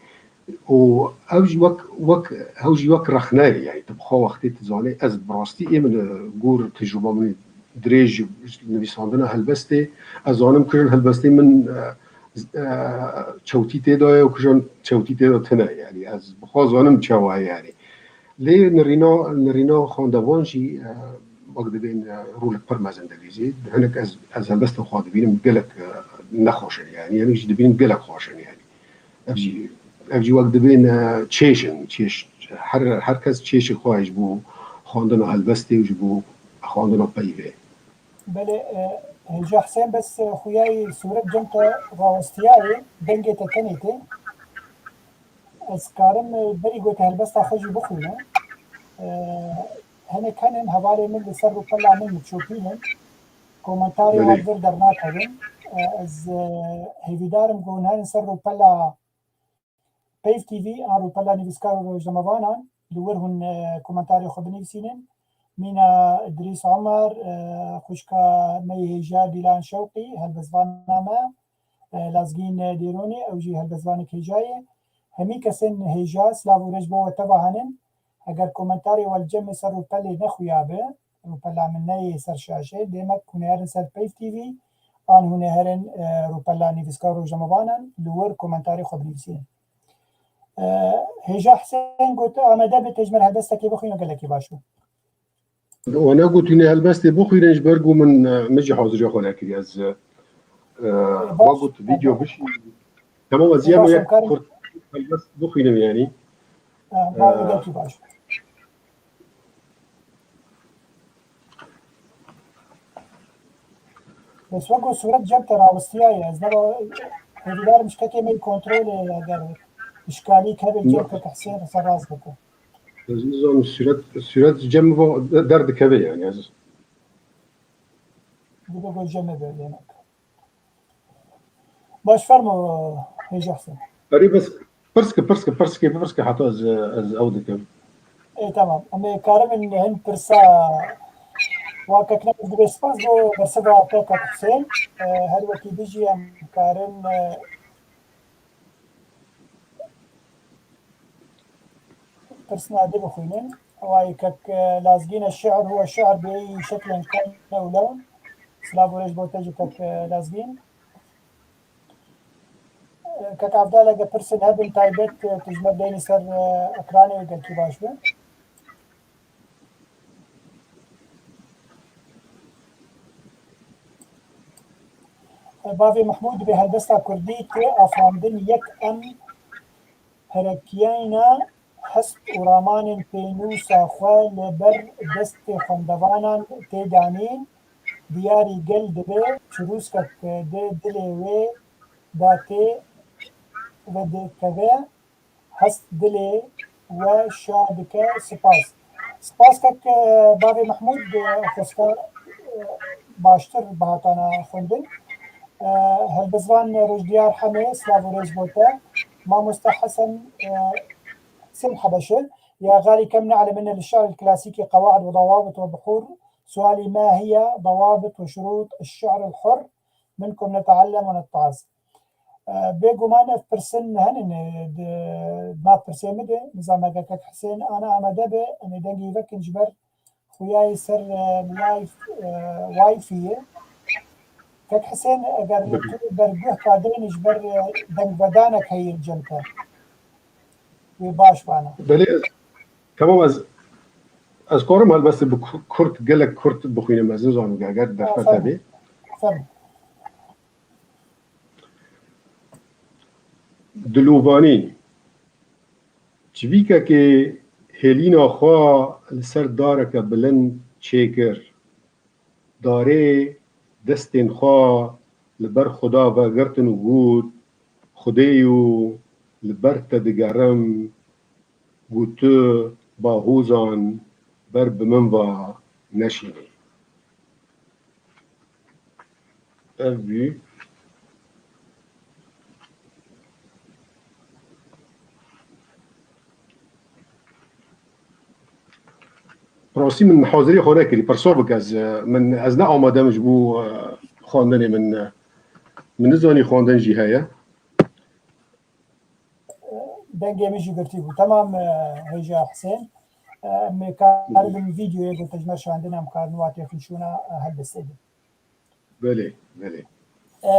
Û ew jî wek, wek, ew jî wek rexneyê, yanî tu bi xwe wextê tu zanê, ez bi rastî ê min, e, gor tecrûba min dirêj nivîsandina helbestê, ez zanim kijan helbestê min, e, e, çewtî tê de ye û kijan çewtî tê de tune, yanî ez bi xwe zanim çawa ye, yanî. Lê nirîna, nirîna xwendevan jî, e, wek dibên, e, rolek pir mezin dilîzî. Hinek ez, ez helbestên xwe dibînim gelek, e, nexweş in, yanî. Hinek jî dibînim gelek xweş in, yanî. Ev jî, ev jî wek dibên, e, çêş in, çêş. Her, her kes çêşê xwe ji bo xwendina helbestê û ji bo xwendina peyvê. Belê, e, Hêja Hisên, bes, e, xuyayî sûret cem te rawestiyayê, dengê te tenê tê. Ez karim, e, berî ku te helbesta xwe jî bixwîne. E, hinek henin hevalê min li ser rûpela min çopînin. Komentarê wan Belê. vir dernakevin. E, ez, e, hêvîdar im ku hûn herin ser rûpela Peyv T V an rûpela nivîskar û rojnamevanan, li wir hûn, e, komentarê xwe binivîsînin. Mîna Idrîs Omer, e, xwişka me yê hêja Dîlan Şewqî, helbestvan me, e, Lazgîn Dêronî, ew jî helbestvanek hêja ye. Hemî kesên hêja, silav û rêz bo we teva henin. Eger komentarê we li cem me ser rûpelê nexuya be, rûpela min neyê ser şaşê, demek hûn ê herin ser Peyv T V, an hûn ê herin, e, rûpela nivîskar û rojnamevanan, li wir komentarê xwe binivîsînin. E, Hêja Hisên got, amade be, tê ji me re helbestekê bixwîne, gelekî baş bû. Wana gotîne helbestê bixwînin, ji ber ku min, e, min jî haziriya xwe nekiriye. Ez, e, Baş, wa got, vîdeo tamam. bişî. Tamam, ez Baş, yema yek em karin kurt helbest bixwînim, yanî. E, ma E, gelekî baş. Bes wek ku sûret cem te rawistiyaye, ez neba hêvîdar im ji kekê me yî kontrolê, eger îşkalî kevê cem kek Hisên serrast bike. Ez nizanim sûret, sûret cem va de-, derdikeve, yanî ez. Dibe ku cem be yemek. Baş fermo, Hêja Husên. Erê bes, pirs ke, pirs ke, pirs ke, pirs ke heta ez, ez ew dikim. Ê, tamam. Em ê karin hin pirsa wa kekna dibe spas bo bersiva te kek Husên. E, her wekî dijî em karin, e, Pirsna di bixwînin. Ewa yê kek, e, Lazgîn, الشعر هو الشعر بأي شكل كان ولون. Silav û rêz bo te jî kek, e, Lazgîn. E, kek Evdal, eger pirsên hebin taybet, e, tu ji me deyne ser, e, ekranê gelkî baş be. Bavê Mehmûd, bi helbesta kurdî tê afandin, yek em herekiyayna hest û ramanên pênûsa xwe li ber destê xwendevanan tê danîn, diyarî gel dibe çirûskek di dilê wê de tê vedikeve. Hest dilê we şa dike. Spas. Spas kek, e, bavê Mehmûd, e, xwesta, e, baştir bihatana xwendin. E, Helbestvan Rojdiyar Hemê, silav û rêz bo te. Mamoste Hesen, e, Husên Hebeşi, يا غالي كم نعلم أن للشعر الكلاسيكي قواعد وضوابط وبحور، سؤالي ما هي ضوابط وشروط الشعر الحر؟ منكم نتعلم ونتعظ. E, bêguman ev pirsin henin, e, di, di nav pirsê min de, nizam eger kek Hisên ana amade be, em ê dengê vekin ji ber xuyayê ser, e, live, e, Wi-Fi ye. Kek Hisên, eger tu berguh kadên ji ber, e, dengvedanek heye cem te. Wê baş bana. Belê, ez, tamam, ez, ez karim helbestê bi ku-, kurt, gelek kurt bixwînim, ez nizanim eger derfet hebe. Fermo. Dilovanî. Çivîkekê hêlîna xwe li ser dareke bilind çêkir. Darê destên xwe li ber Xuda vegirtin û got, Xwedêyo, li ber te digerim, ku tu bahozan ber bi min ve neşînî. Ev bû. Rastî min hazirî xwe nekirî. Pirsa bike ez, min, ez ne amade me ji bo, e, xwendinê min, e, min nizanî xwendin jî heye. Dengê min jî girtî bû. Temam, e, Hêja Hisên. E, em ê karibin vîdeoyê ku te ji me şandin, em karin wa têxin şûna, e, helbestê din. Belê, belê. E,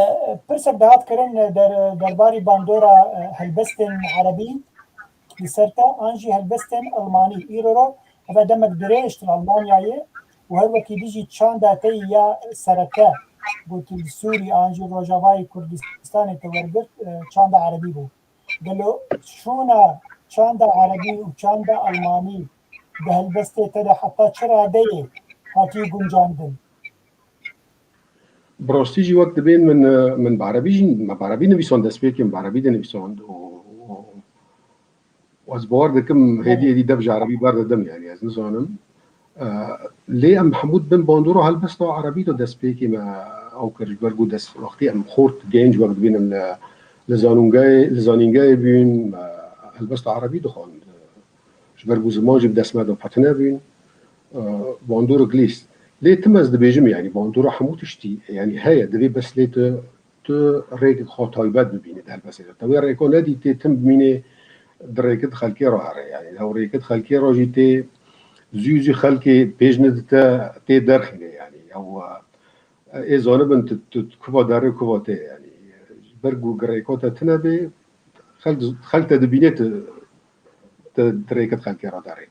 pirsek dihat kirin, e, der-, derbarî bandora, e, helbestên erebî li ser te, an jî helbestên almanî. Îro ro, ev demek dirêj li Almanyayê û her wekî dî jî çanda te ya sereke, ku tu li Sûrî an jî Rojavayê Kurdistanê te wergirt, e, çanda erebî bû. Gelo şûna çanda erebî û çanda almanî di helbestê te de heta çi radeyê hatiye guncandin? Bi rastî jî wek dibên min, min bi erebî jî, me bi erebî nivîsand, destpêkê min bi erebî de nivîsand û, û, û ez bawer dikim hêdî hêdî dev ji erebî berdidim, yanî ez nizanim. E, lê em hemû dibin bandora helbesta erebî de destpêkê me ew kir, ji ber ku dest wextê em xort genc wek dibînin li, li zanûngehê, li zanîngehê bûn, me helbesta erebî dixwand. Ji ber ku ziman jî bi dest me de pet nebûn. E, bandorek lîst. Lê tim ez dibêjim, yanî bandora hemû tiştî, yanî heye, divê bes lê tu tu rêkek xwe taybet bibînî di helbestê de. Te wê rêka nedîtê tim bimînê di rêkid xelkê re here. Yanî ew rêkid xelkê re jî tê zû zû xelkê pêş nedite tê derxîne. Yanî ew, e, ê zanibin tu, tu, tu kuva derê kuva tê. Yanî ji ber ku rêka te tune bê, xelk, xelk te dibîne tu, tu di rêkid xelkê re derê.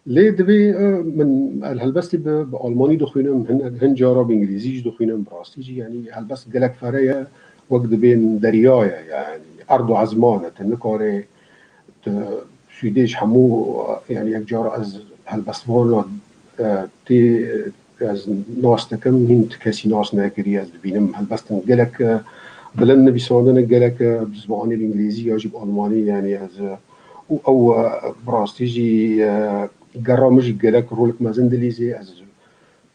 Lê divê, e, min el helbestî bi, bi almanî dixwînim, hin, hin cara bi îngilîzî jî dixwînim, bi rastî jî, yanî helbest gelek fere ye, wek dibên derya ye, yanî erd û ezman e, tu nikarê, tu sûdê ji hemû, yanî yek cara ez helbestvan, e, tê, ez nas dikim, hîn ti kesî nas nekirî, ez dibînim helbestin gelek, e, bilind nivîsandine, gelek, e, bi zimanê bi îngilîzî ya jî bi almanî, yanî ez, e, û ew, e, bi rastî jî, e, gera min jî gelek rolek mezin dilîzê, ez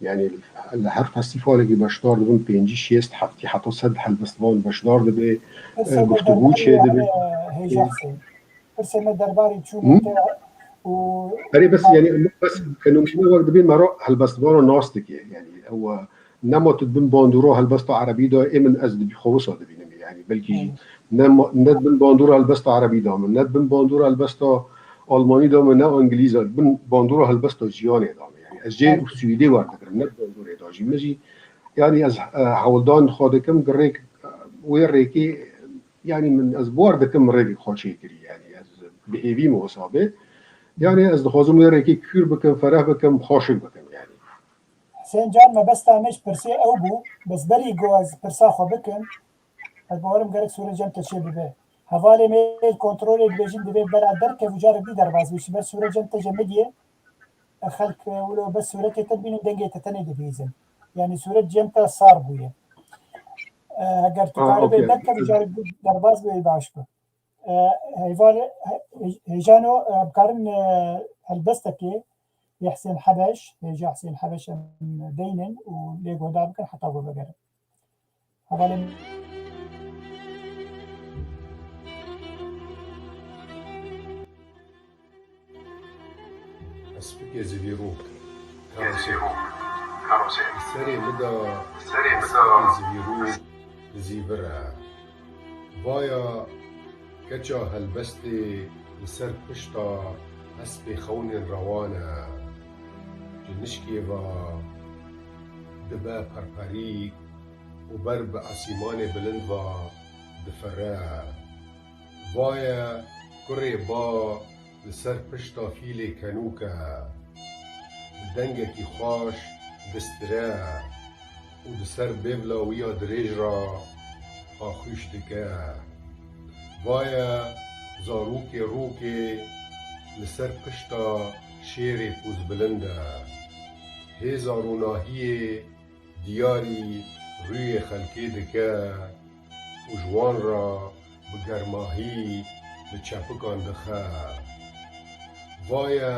Yani li her festîvalekî beşdar dibin pêncî, şêst, heftî, heta sed helbestvan beşdar dibe, e, guftûgû çê dibe. Hêja Husên. Pirsê me derbarê çû Hı? Mete û Erê bes, yani bes fenomene wek dibê me re helbestvana nas dike. Yani ew, e, nema tu dibin bandora helbesta erebî de, ê min ez dibî xwe wisa dibînim. Yani belkî jî Hı. ne ma-, ne dibin bandora helbesta erebî de min, ne dibin bandora helbesta almanî de min, ne îngilîz de, dibin bandora helbesta jiyanê de min. Yani ez jê Belkî. Swîdê wer digirim, ne bandorê de jî. Min jî, yani ez, e, hewldan xwe dikim, girêk, e, wê rêkê, yani min ez bar dikim rêkê xwe çêkirî. Yani ez bi hêvî me wisa be. Yani ez dixwazim wê rêkê kûr bikim, fereh bikim, xweşik bikim yani. Husên can, mebesta me ji pirsê ew bû, bes berî ku ez pirsa xwe bikim, ez bawerim gerek sûret cem te çê bibe. Hevalê me yê kontrolê dibêjin divê bela derkev û carek dî derbas bî. Ji ber sûret cem te jê midiyê, e, xelk, e, wilo bes sûretê te dibînin, dengê te tenê dibihîzin. Yani sûret cem te sar bûye. E, eger tu karibê Okey. derkev û carek dî derbas bê, baş bû. E, heyval, he-, hêjano, e, em karin, e, helbestekê yê Husên Hebeş, hêja Husên Hebeş em deynin û lê guhdar bikin heta ku vegerin. Hevalên Hespikê zivîrok, karosê. Li serê min de hespikê zivîrok dizîvire. Vaya keça helbestê li ser pişta hespê xewnên rewan e. Ji nişkê ve dibe perperîk û ber bi esîmanê bilind ve difire. Vaye kurê ba li ser pişta fîlê kenûk e. Bi dengekî xweş distire û di ser bêvla wî ya dirêj re axûş dike. Vaye zarokê rokê li ser pişta şêrê pozbilind e. Hêza ronahiyê diyarî rûyê xelkê dike û ji wan re bi germahî bi çepikan dixe. Vaye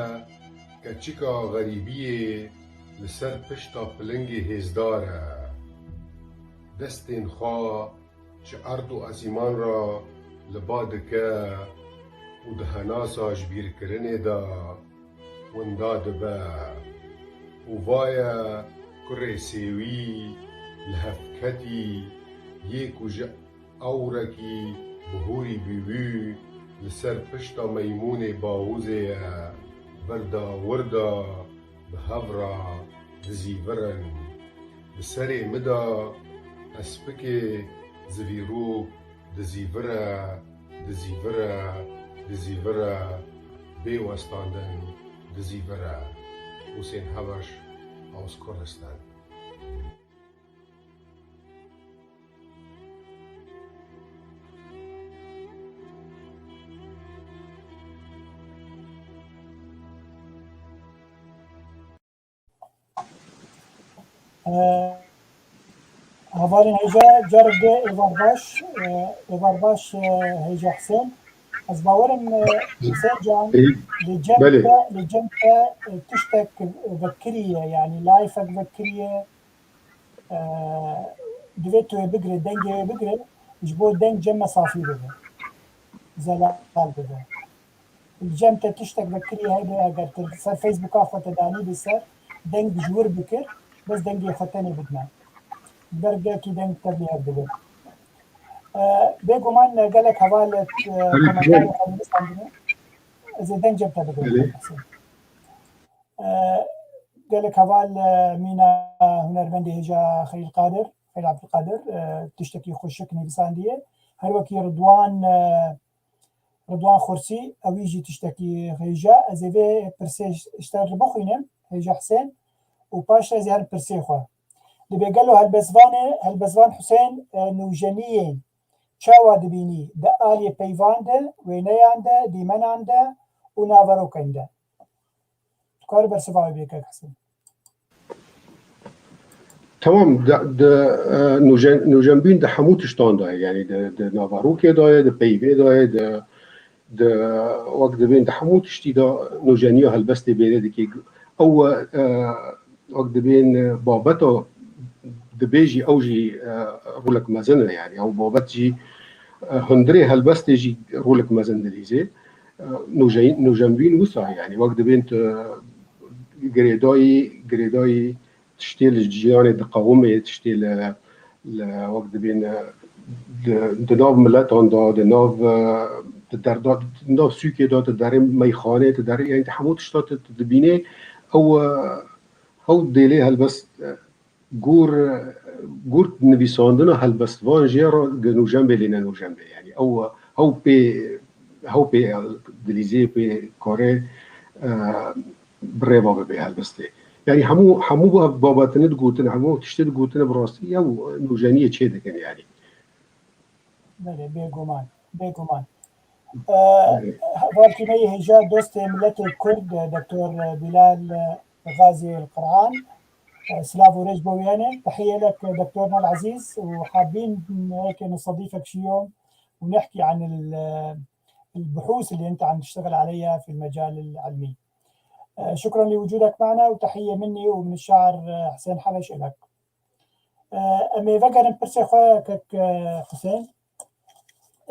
keçika xerîbiyê li ser pişta pilingê hêzdar e. Destên xwe ji erd û ezîman re li ba dike û di henasa ji bîrkirinê de winda dibe. Û vaye kurê sêwî, lihevketî, yê ku ji ewrekî bihûrî bîwî li ser pişta meymûnê bawûzê ye, birda wirda bi hev re dizîvirin. Bi serê min de hespikê zivîrok dizîvire, dizîvire, dizîvire, bê westandin dizîvire. Husên Hebeş, Aws Kurdistan. Hevalên hêja, carek din êvar baş, êvar baş, hêja Husên. Ez bawerim, Husên can, li cem te, li cem te tiştek vekiriye, yani layfek vekiriye, divê tu wê bigire, dengê wê bigire, ji bo deng cem me safî bibe, zelal bibe. Li cem te tiştek vekirî hebe, eger tu ser Facebooka xwe te danî bi ser, deng ji wir bikir, bes dengê xwe tenê bidime. Ber gelkî deng tevlî hev dibe. E, bêguman gelek heval, e, komentarê xwe nivîsandine. Ez ê deng cem te bigirim. E, gelek heval, e, mîna hunermendê hêja Xelîl Qadir, Xelîl Abdulkadir, e, tiştekî xweşik nivîsandiye. Her wekî Ridwan, e, Ridwan Xursî, ewî jî tiştekî hêja. Ez ê vê pirsê ji te re bixwînim, hêja Husên, û paşê ez ê herim pirsê xwe. Dibê gelo helbestvanê, helbestvan Husên, e, nûjeniyên çawa dibînî di aliyê peyvan de, wêneyan de, dîmenan de û naverokên de? Dikare bersiva wê bidî kek Husên? Tamam, di, di, e, nûjen-, nûjenbîn di hemû tiştan de ye, yani di, di naverokê de ye, di peyvê de ye, di, di, wek dibên di hemû tiştî de nûjeniya helbestê bêrê dike. Ew, e, wek dibên, e, babeta dibê jî ew jî, e, rolek mezin e, yanî ew babet jî, e, hundirê helbestê jî rolek mezin dilîzê. E, nûjen-, nûjenbîn wisa, yanî wek dibên tu girêdayî, girêdayî tiştê li jiyanê diqewimê, tiştê li, li wek dibên, e, di, di nav miletan de, di nav, e, di derda, di nav sûkê de, di derê meyxanê, di derê, yanî hemû tişta tu, tu dibînê, ew, e, hew dêlê helbest, e, gor, gor nivîsandina helbestvan jê re nûjenbê lê ne nûjenbê. Yanî ew, ew pê, ew pê dilîzê pê kare, e, bi rêva bibe helbestê. Yanî hemû, hemû ba-, babetinê digotin, hemû tiştê digotin bi rastî ew nûjeniyê çê dikin yanî. Belê, bêguman, bêguman. E, hevalkî me yê hêja dostê miletê Kurd, e, Doktor Bilal, e, Gazî El Qur'an, e, silav û rêz bo wî hene. تحية لك دكتورنا العزيز، وحابين هيك نستضيفك شي يوم ونحكي عن ال-، البحوث اللي انت عم تشتغل عليها في المجال العلمي. آه، شكرًا لوجودك معنا، وتحية مني ومن الشاعر، آه، حسين حبش إلك. آه، em ê vegerin pirsê xwe kek, آه، Husên.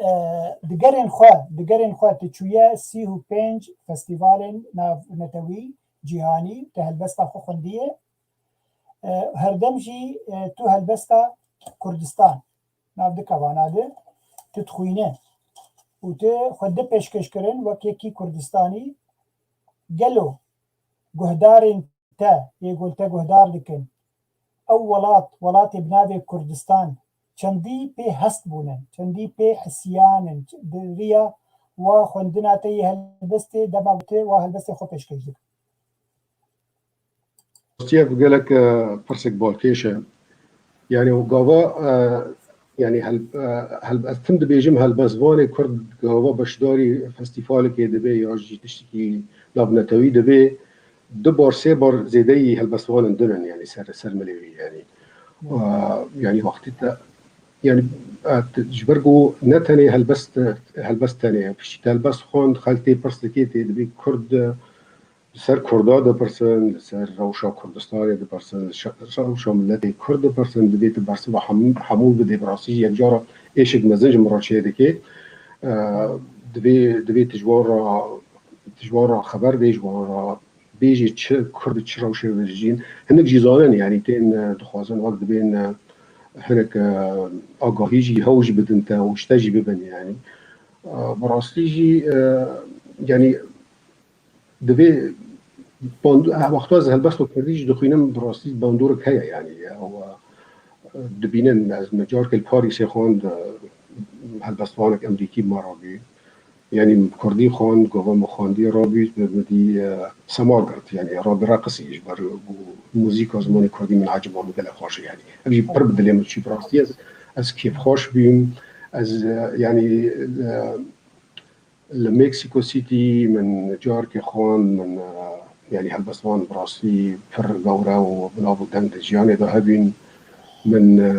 آه، digerên xwe, digerên xwe tu çûye sî û pênc festîvalên navnetewî, cîhanî, tu helbesta xwe xwendiye. آه، herdem jî، آه، tu helbesta Kurdistan. Nav du kevana de tu dixwîne û tu xwe di pêşkêş kirin wek yekî Kurdistanî. Gelo guhdarên te, yê ku li te guhdar dikin, ew welat, welatê bi navê Kurdistan çendî pê hest bûnin, çendî pê hisiyan in, di riya wa xwendina te yê helbestê, dema ku tu wa helbestê xwe pêşkêş dikin? Rastî ev gelek, e, pirsek balkêş e. Yanî gava, e, yanî hel-, e, hel-, ez tim dibêjim helbestvanê Kurd gava beşdarî festîvalekê dibe ya jî tiştekî navnetewî dibe, du bar, sê bar zêdeyî helbestvanên din in, yanî ser, ser milê wî, yanî. E, yanî wextî te, yanî, e, te, ji ber ku ne tenê helbest, helbest tenê ye. Piştî te helbest xwend, xelk tê pirs dikê, tê dibê Kurd, e, li ser Kurda dipirsin, li ser rewşa Kurdistanê dipirsin, li şe-, rewşa miletê Kurd dipirsin, divê tu bersiva hemû, hemû bidê. Bi rastî jî yek cara êşek mezin ji min re çê dike. E, divê, divê tu ji wan re, tu ji wan re xeber dê, ji wan re bêjê çi Kurd çi rewşê ve dijîn. Hinek jî zanin, yanî tên, e, dixwazin wek dibên, e, hinek, e, agahî jî hew jî bidin te û ji te jî bibin, yanî. E, bi rastî jî, e, yanî divê bandu-, e, wexta ez helbesta Kurdî jî dixwînim, bi rastî bandorek heye, yanî, ew, e, dibînin, ez me carkê li Parîsê xwend, e, helbestvanek Emerîkî bi me re bî. Yanî Kurdî xwend, gava min xwendî rabîst, bi min dî, e, sema girt, yanî rabî reqisî ji ber ku muzîka zimanê Kurdî min ecaba min gelek xweş e, yanî. Ev jî pir bi dilê min çû, bi rastî ez, ez kêfxweş bûm. Ez, e, yanî, e, li Mexico City min carkê xwend, min, e, yanî helbestvan bi rastî pir gewre û bi nav û deng di jiyanê de hebîn. Min, e,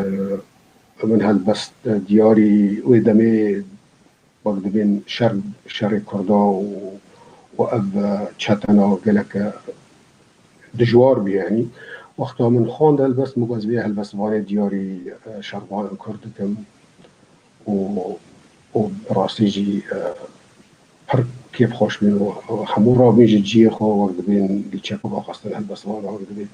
min helbest, e, diyarî wê demê wek dibên şer, şerê Kurda û, û ev, e, çetena gelek, e, dijwar bû, yanî. Wexta min xwend helbest, min got ez vê helbestvanê diyarî, e, şervanên Kurd dikim û, û bi rastî jî, e, pir kêfxweş bûn û hemû rabûn ji cihê xwe, wek dibên li çeku vexwestin helbestvan, wek dibên.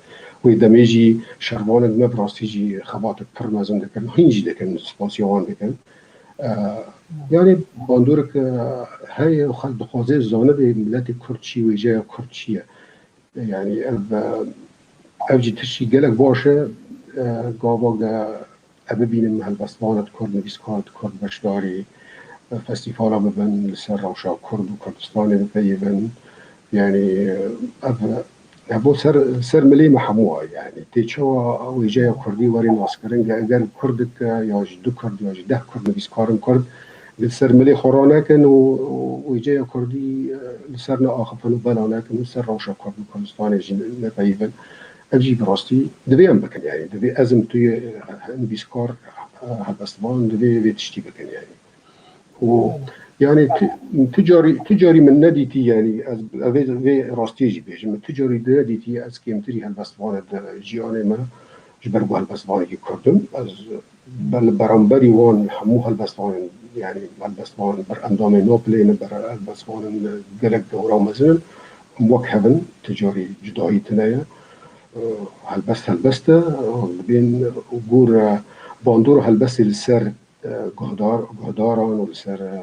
Wê demê jî şervanên me bi rastî jî xebatek pir mezin dikin, hîn jî dikin, spasiya wan dikin. E, yanî bandorek, e, heye û xelk dixwaze zanibe miletê Kurd çi, wêjeya Kurd çi ye. Yanî ev, e, ev jî tiştî gelek baş e, e, gava de ev bibînim helbestvanek Kurd, nivîskarek Kurd beşdarî, e, festîvala bibin, li ser rewşa Kurd û Kurdistanê bipeyivin. Yanî, e, ev, ev bo ser, ser milê me hemû e, yanî. Tê çawa wêjeya Kurdî were naskirin, ge-, eger Kurdek, e, ya jî du Kurd, ya jî deh Kurd, nivîskarên Kurd, li ser milê xwe ranekin û, û wêceya Kurdî, e, li ser neaxifin û bela nekin û ser rewşa Kurd û Kurdistanê jî nepeyivin. Ev jî bi rastî divê em bikin, yanî divê ez im tu yê, e, nivîskar, e, helbestvan, divê vê tiştî bikin, yanî. Û Yani ti, ti carî, ti carî min nedîtî, yani ez, ez vê, vê rastiyê jî bêjim, min ti carî nedîtî ez kêmtirî helbestvan di jiyanê me, ji ber ku helbestvanekî Kurd im. Ez be-, li beramberî wan hemû helbestvanên, yani helbestvan ber endamê Nopilê ne, ber helbestvanên gelek gewra mezin in. Em wek hev in, ti carî cudahî tune ye. Helbest helbest e, dibên gor, e, bandora helbestê li ser, e, guhdar, guhdaran û li ser, e,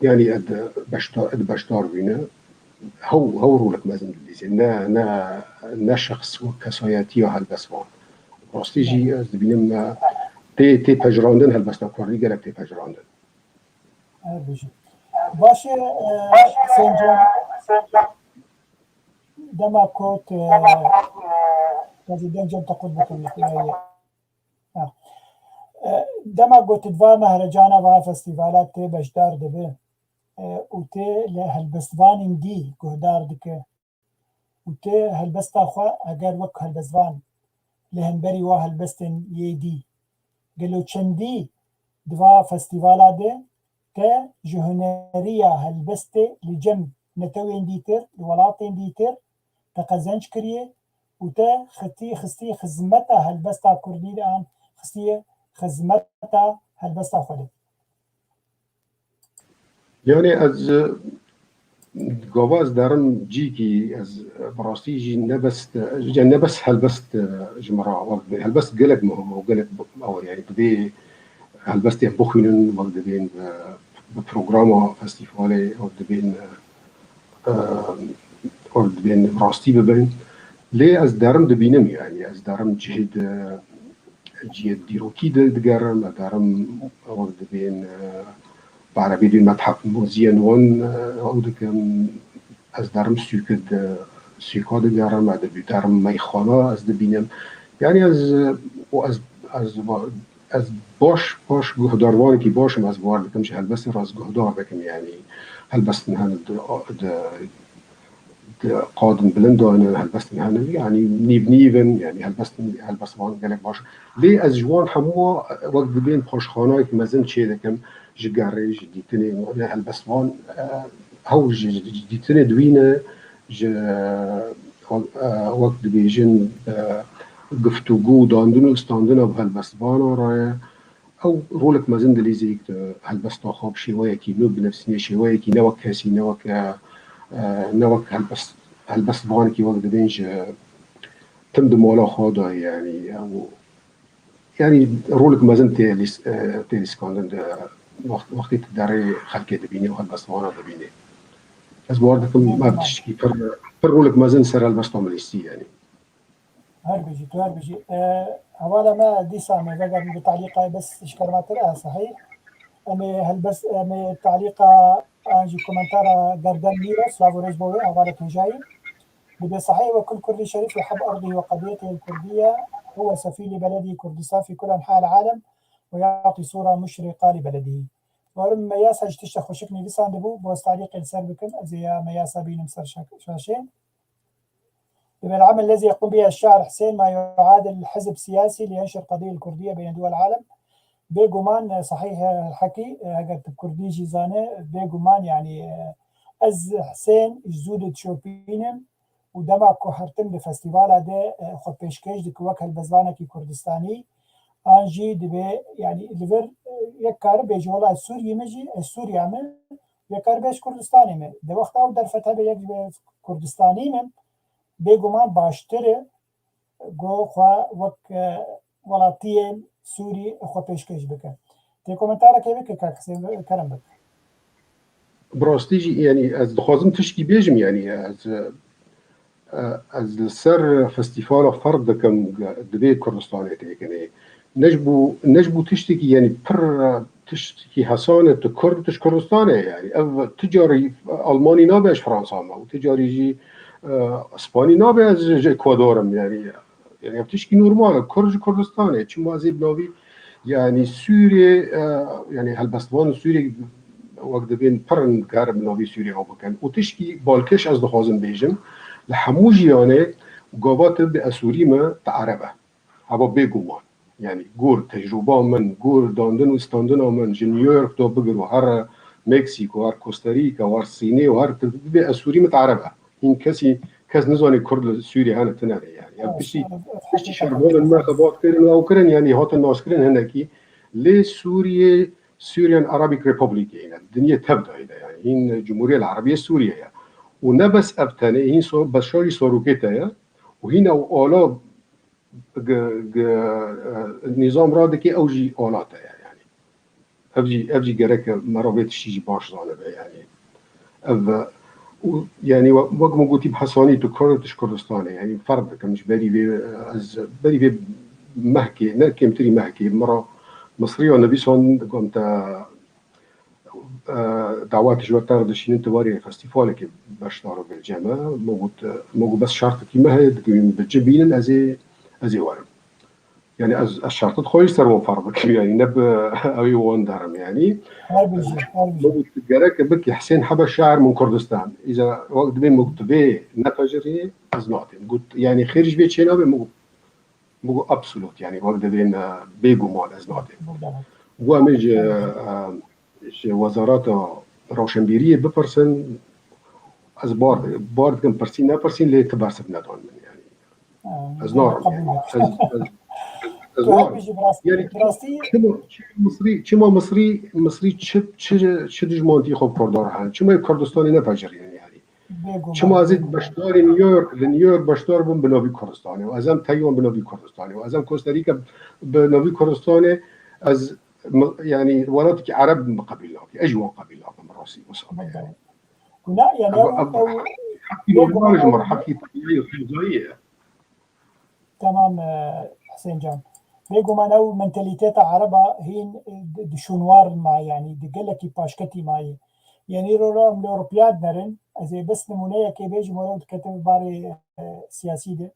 yani ed beşdar, ed beşdar bîne. Hew, hew rolek mezin dilîzê. Ne, ne, ne şexs wek kesayetiya helbestvan. Rastî jî ez dibînim, e, tê, tê pejirandin, helbesta kurdî gelek tê pejirandin. Her bijî. Baş e, e, Hüseyin Can. Dema ku tu, e, ez ê dengê te qut bikim, e, ha. E, dema ku tu di va mehrecana, va festîvala tê beşdar dibe, e, û tê li helbestvanên dî guhdar dike û tê helbesta xwe, eger wek helbestvan li hemberî wa helbestên yê dî, gelo çendî di va festîvala de te ji huneriya helbestê li cem netewên dîtir, li welatên dîtir te qezenc kiriye û te xitî, xistî xizmeta helbesta kurdî de an xistiye xizmeta helbesta xwe de? Yani ez, e, gava ez derim cîkî, ez, e, bi rastî jî ne bes, e, yani ne bes helbest, e, ji min re wek dibên. Helbest gelek muhim e û gelek bi-, ew e, yani divê helbestê em bixwînin, wek dibên bi, bi programa festîvalê, wek dibên, e, e, wek dibên rastî bibin. Lê ez derim dibînim, yani ez derim cihê di cihê dîrokî de digerim, ez derim wek dibên, e, bi erebî dibên methef moziyên wan, e, ew dikim, ez derim sûkê di, sûka digerim, ez dibî-, derim meyxana ez dibînim. Yani ez, e, û ez, ez va-, ez baş, baş guhdarvanekî baş im, ez bawer dikim ji helbestê re ez guhdar dikim, yani helbestin hene di, di, di qadên bilind de ne, helbestin hene, yani nîv nîv in, yani helbestin, helbestvan gelek baş. Lê ez ji wan hemû wek dibên paşxanayek mezin çê dikim, ji gerê, ji dîtinê, yani helbestvan, e, hewl ji, ji dîtinê dibîne, ji, e, wek dibêjin, e, giftûgû, dandin û standina bi helbestvana re ye. Ew rolek mezin dilîzî, e, helbesta xwe bi şêweyekî nû binivîsîne, şêweyekî ne wek kesî, ne wek, e, e, ne wek helbest, helbestvanekî wek dibên ji tim di mala xwe de, yani, ew, yani rolek mezin tê lîs-, e, tê lîskandin di wext-, wextê tu derê xelkê dibînî û helbestvana dibînî. Ez bawer dikim, me bi tiştekî pir, pir rolek mezin ser helbesta min lîstî, yani. Her bijî, tu her bijî. E, hevala me dîsa me vegerin bi talîqa bes ji kerema te re, sehî. Em ê helbest, em ê talîqa an jî komentara Gerdem Mîro, silav û rêz bo wê, hevala Têjayî. Dibe sehî, وكل كردي شريف يحب أرضه وقضيته الكردية، هو سفير لبلده كردستان في كل أنحاء العالم، ويعطي صورة مشرقة لبلده. Warim me yasa ji tişta xweşik nivîsandibû, bo ez talîqê li ser bikim, ez ê ya me yasa bînim ser şa-, şaşê. العمل الذي يقوم به الشاعر حسين ما يعادل حزب سياسي لينشر القضية الكردية بين دول العالم. Bêguman, e, sehîh, e, hekî, e, eger tu kurdî jî zane, bêguman, yani, e, ez Husên ji zû de dişopînim û dema ku her tim di festîvala de, e, xwe pêşkêş dike wek helbestvanekî Kurdistanî, an jî dibe, yani, li vir, e, yek kare bêje, wela ez Sûriyê me jî, ez Sûriya me, yek kare bêje Kurdistanê me. Di wexta ew derfet hebe yek ji Kurdistanî me, bêguman baştir e ku xwe wek, e, welatiyên Sûrî xwe pêşkêş bike. Tê komentarekê bike, kak Husên, kerem bike. Bi rastî jî, yani, ez dixwazim tişkî bêjim, yani, ez, e, ez li ser festîvala ferz dikim, divê Kurdistanê têkinê. Ne ji bo, ne ji bo tiştekî, yani, pir, e, tiştekî hesan e, tu Kurd, tu ji Kurdistanê, yani. Ev tu carî Almanî nabe, ez ji Fransa me, û tu carî jî, e, Spanî nabe, ez ji, ji Ekwador im, yani. Yani, ev tişkî normal e. Kurd ji Kurdistanê. Çima ez ê bi navî, yani, Sûriyê, e, yani, helbestvan Sûriyê wek dibên pir in, dikarin bi navî Sûriyê ew bikin. Û tişkî balkêş ez dixwazim bêjim, li hemû jiyanê gava tu bi Esûrî me, tu Ereb e. Heva bêguman. Yani, gor tecrûba min, gor dandin û standina min ji New York de bigir û here Meksîko, her Costa Rica, her Sînê û her tu bibê ez Sûrî, min Ereb e. Hîn kesî, kes nizanê Kurd li Sûriyê hene, tune ne yani. Ya piştî, piştî şervanên me xebat kirin, ew kirin yani, hatin naskirin hinekî. Lê Sûriyê, Syrian Arabic Republic yê ne. Dinyê tev dayî de yani. Hîn Cumhuriyet Arabiye Suriye ya. Û ne bes ev tenê, hîn so, beşarî sorokê te ya. Û hîn ew ala g-, g-, e, nîzam radikê ew jî ala te ya yani. Ev jî, ev jî gerek me re vê tiştî jî baş zanibe yani. Ev, e, û, yani, we-, wek min gotî, bi hesanî tu Kurd, tu ji Kurdistanê, yani, ferq dikim ji berî vê, e, ez berî vê mehkê, ne kêmtirî mehkê, min re Misriya nivîsan, digot te, e, dawetê ji we te re dişînin, tu warê festîvalekê beşdar bibî li cem me. Min got, min got, bes şertekî me heye, dibînim bi cih bînin, ez ê, ez ê werim. Yani ez, ez şertê xwe jî ser wan ferz dikim, yani ne bi ewî wan derim yani. Her bijî, her bijî. Min got, gerek bikî Husên hebe şair min Kurdistan. Îza wek dibê min got, tu vê nepejirî, ez natêm. Got, yani xêr ji vê çê nabe, min got, min got, absolut, yani wek dibê ne, bêguman ez natêm. Got, em ê ji, e, ji Wezareta Rewşenbîriyê bipirsin, ez bar, bar dikim, pirsî nepirsîn, lê tu bersiv nedan min yani. Ez narim yani. Ez, ez, ez narim. Yani çima, çima Misrî, çima Misrî, Misrî çi, çi, çi dijmantî xwe bi Kurdan re hene? Çima Kurdistanê nepejirînin yani? Çima ez ê beşdarî New York, li New York beşdar bim bi navî Kurdistanê û ez em Taywan bi navî Kurdistanê û ez em Costa Rica bi navî Kurdistanê, ez mi-, yani welatekî Ereb min qebîl nake. Ez jî wan qebîl nakim, bi rastî wisa be yani. Guna, yani ev, ev, ev heqî normal ji min re, heqî tebîî û qezayî ye. Tamam, e, Husên can. Bêguman ew mentalîteta Ereba hîn, e, di, di şûnwar ma, yani di gelekî paşketî mayî. Yani îro re em li Ewropiya dinerin, ez ê bes nimûneyekê bêjim, were dikete bi barê, e, siyasî de.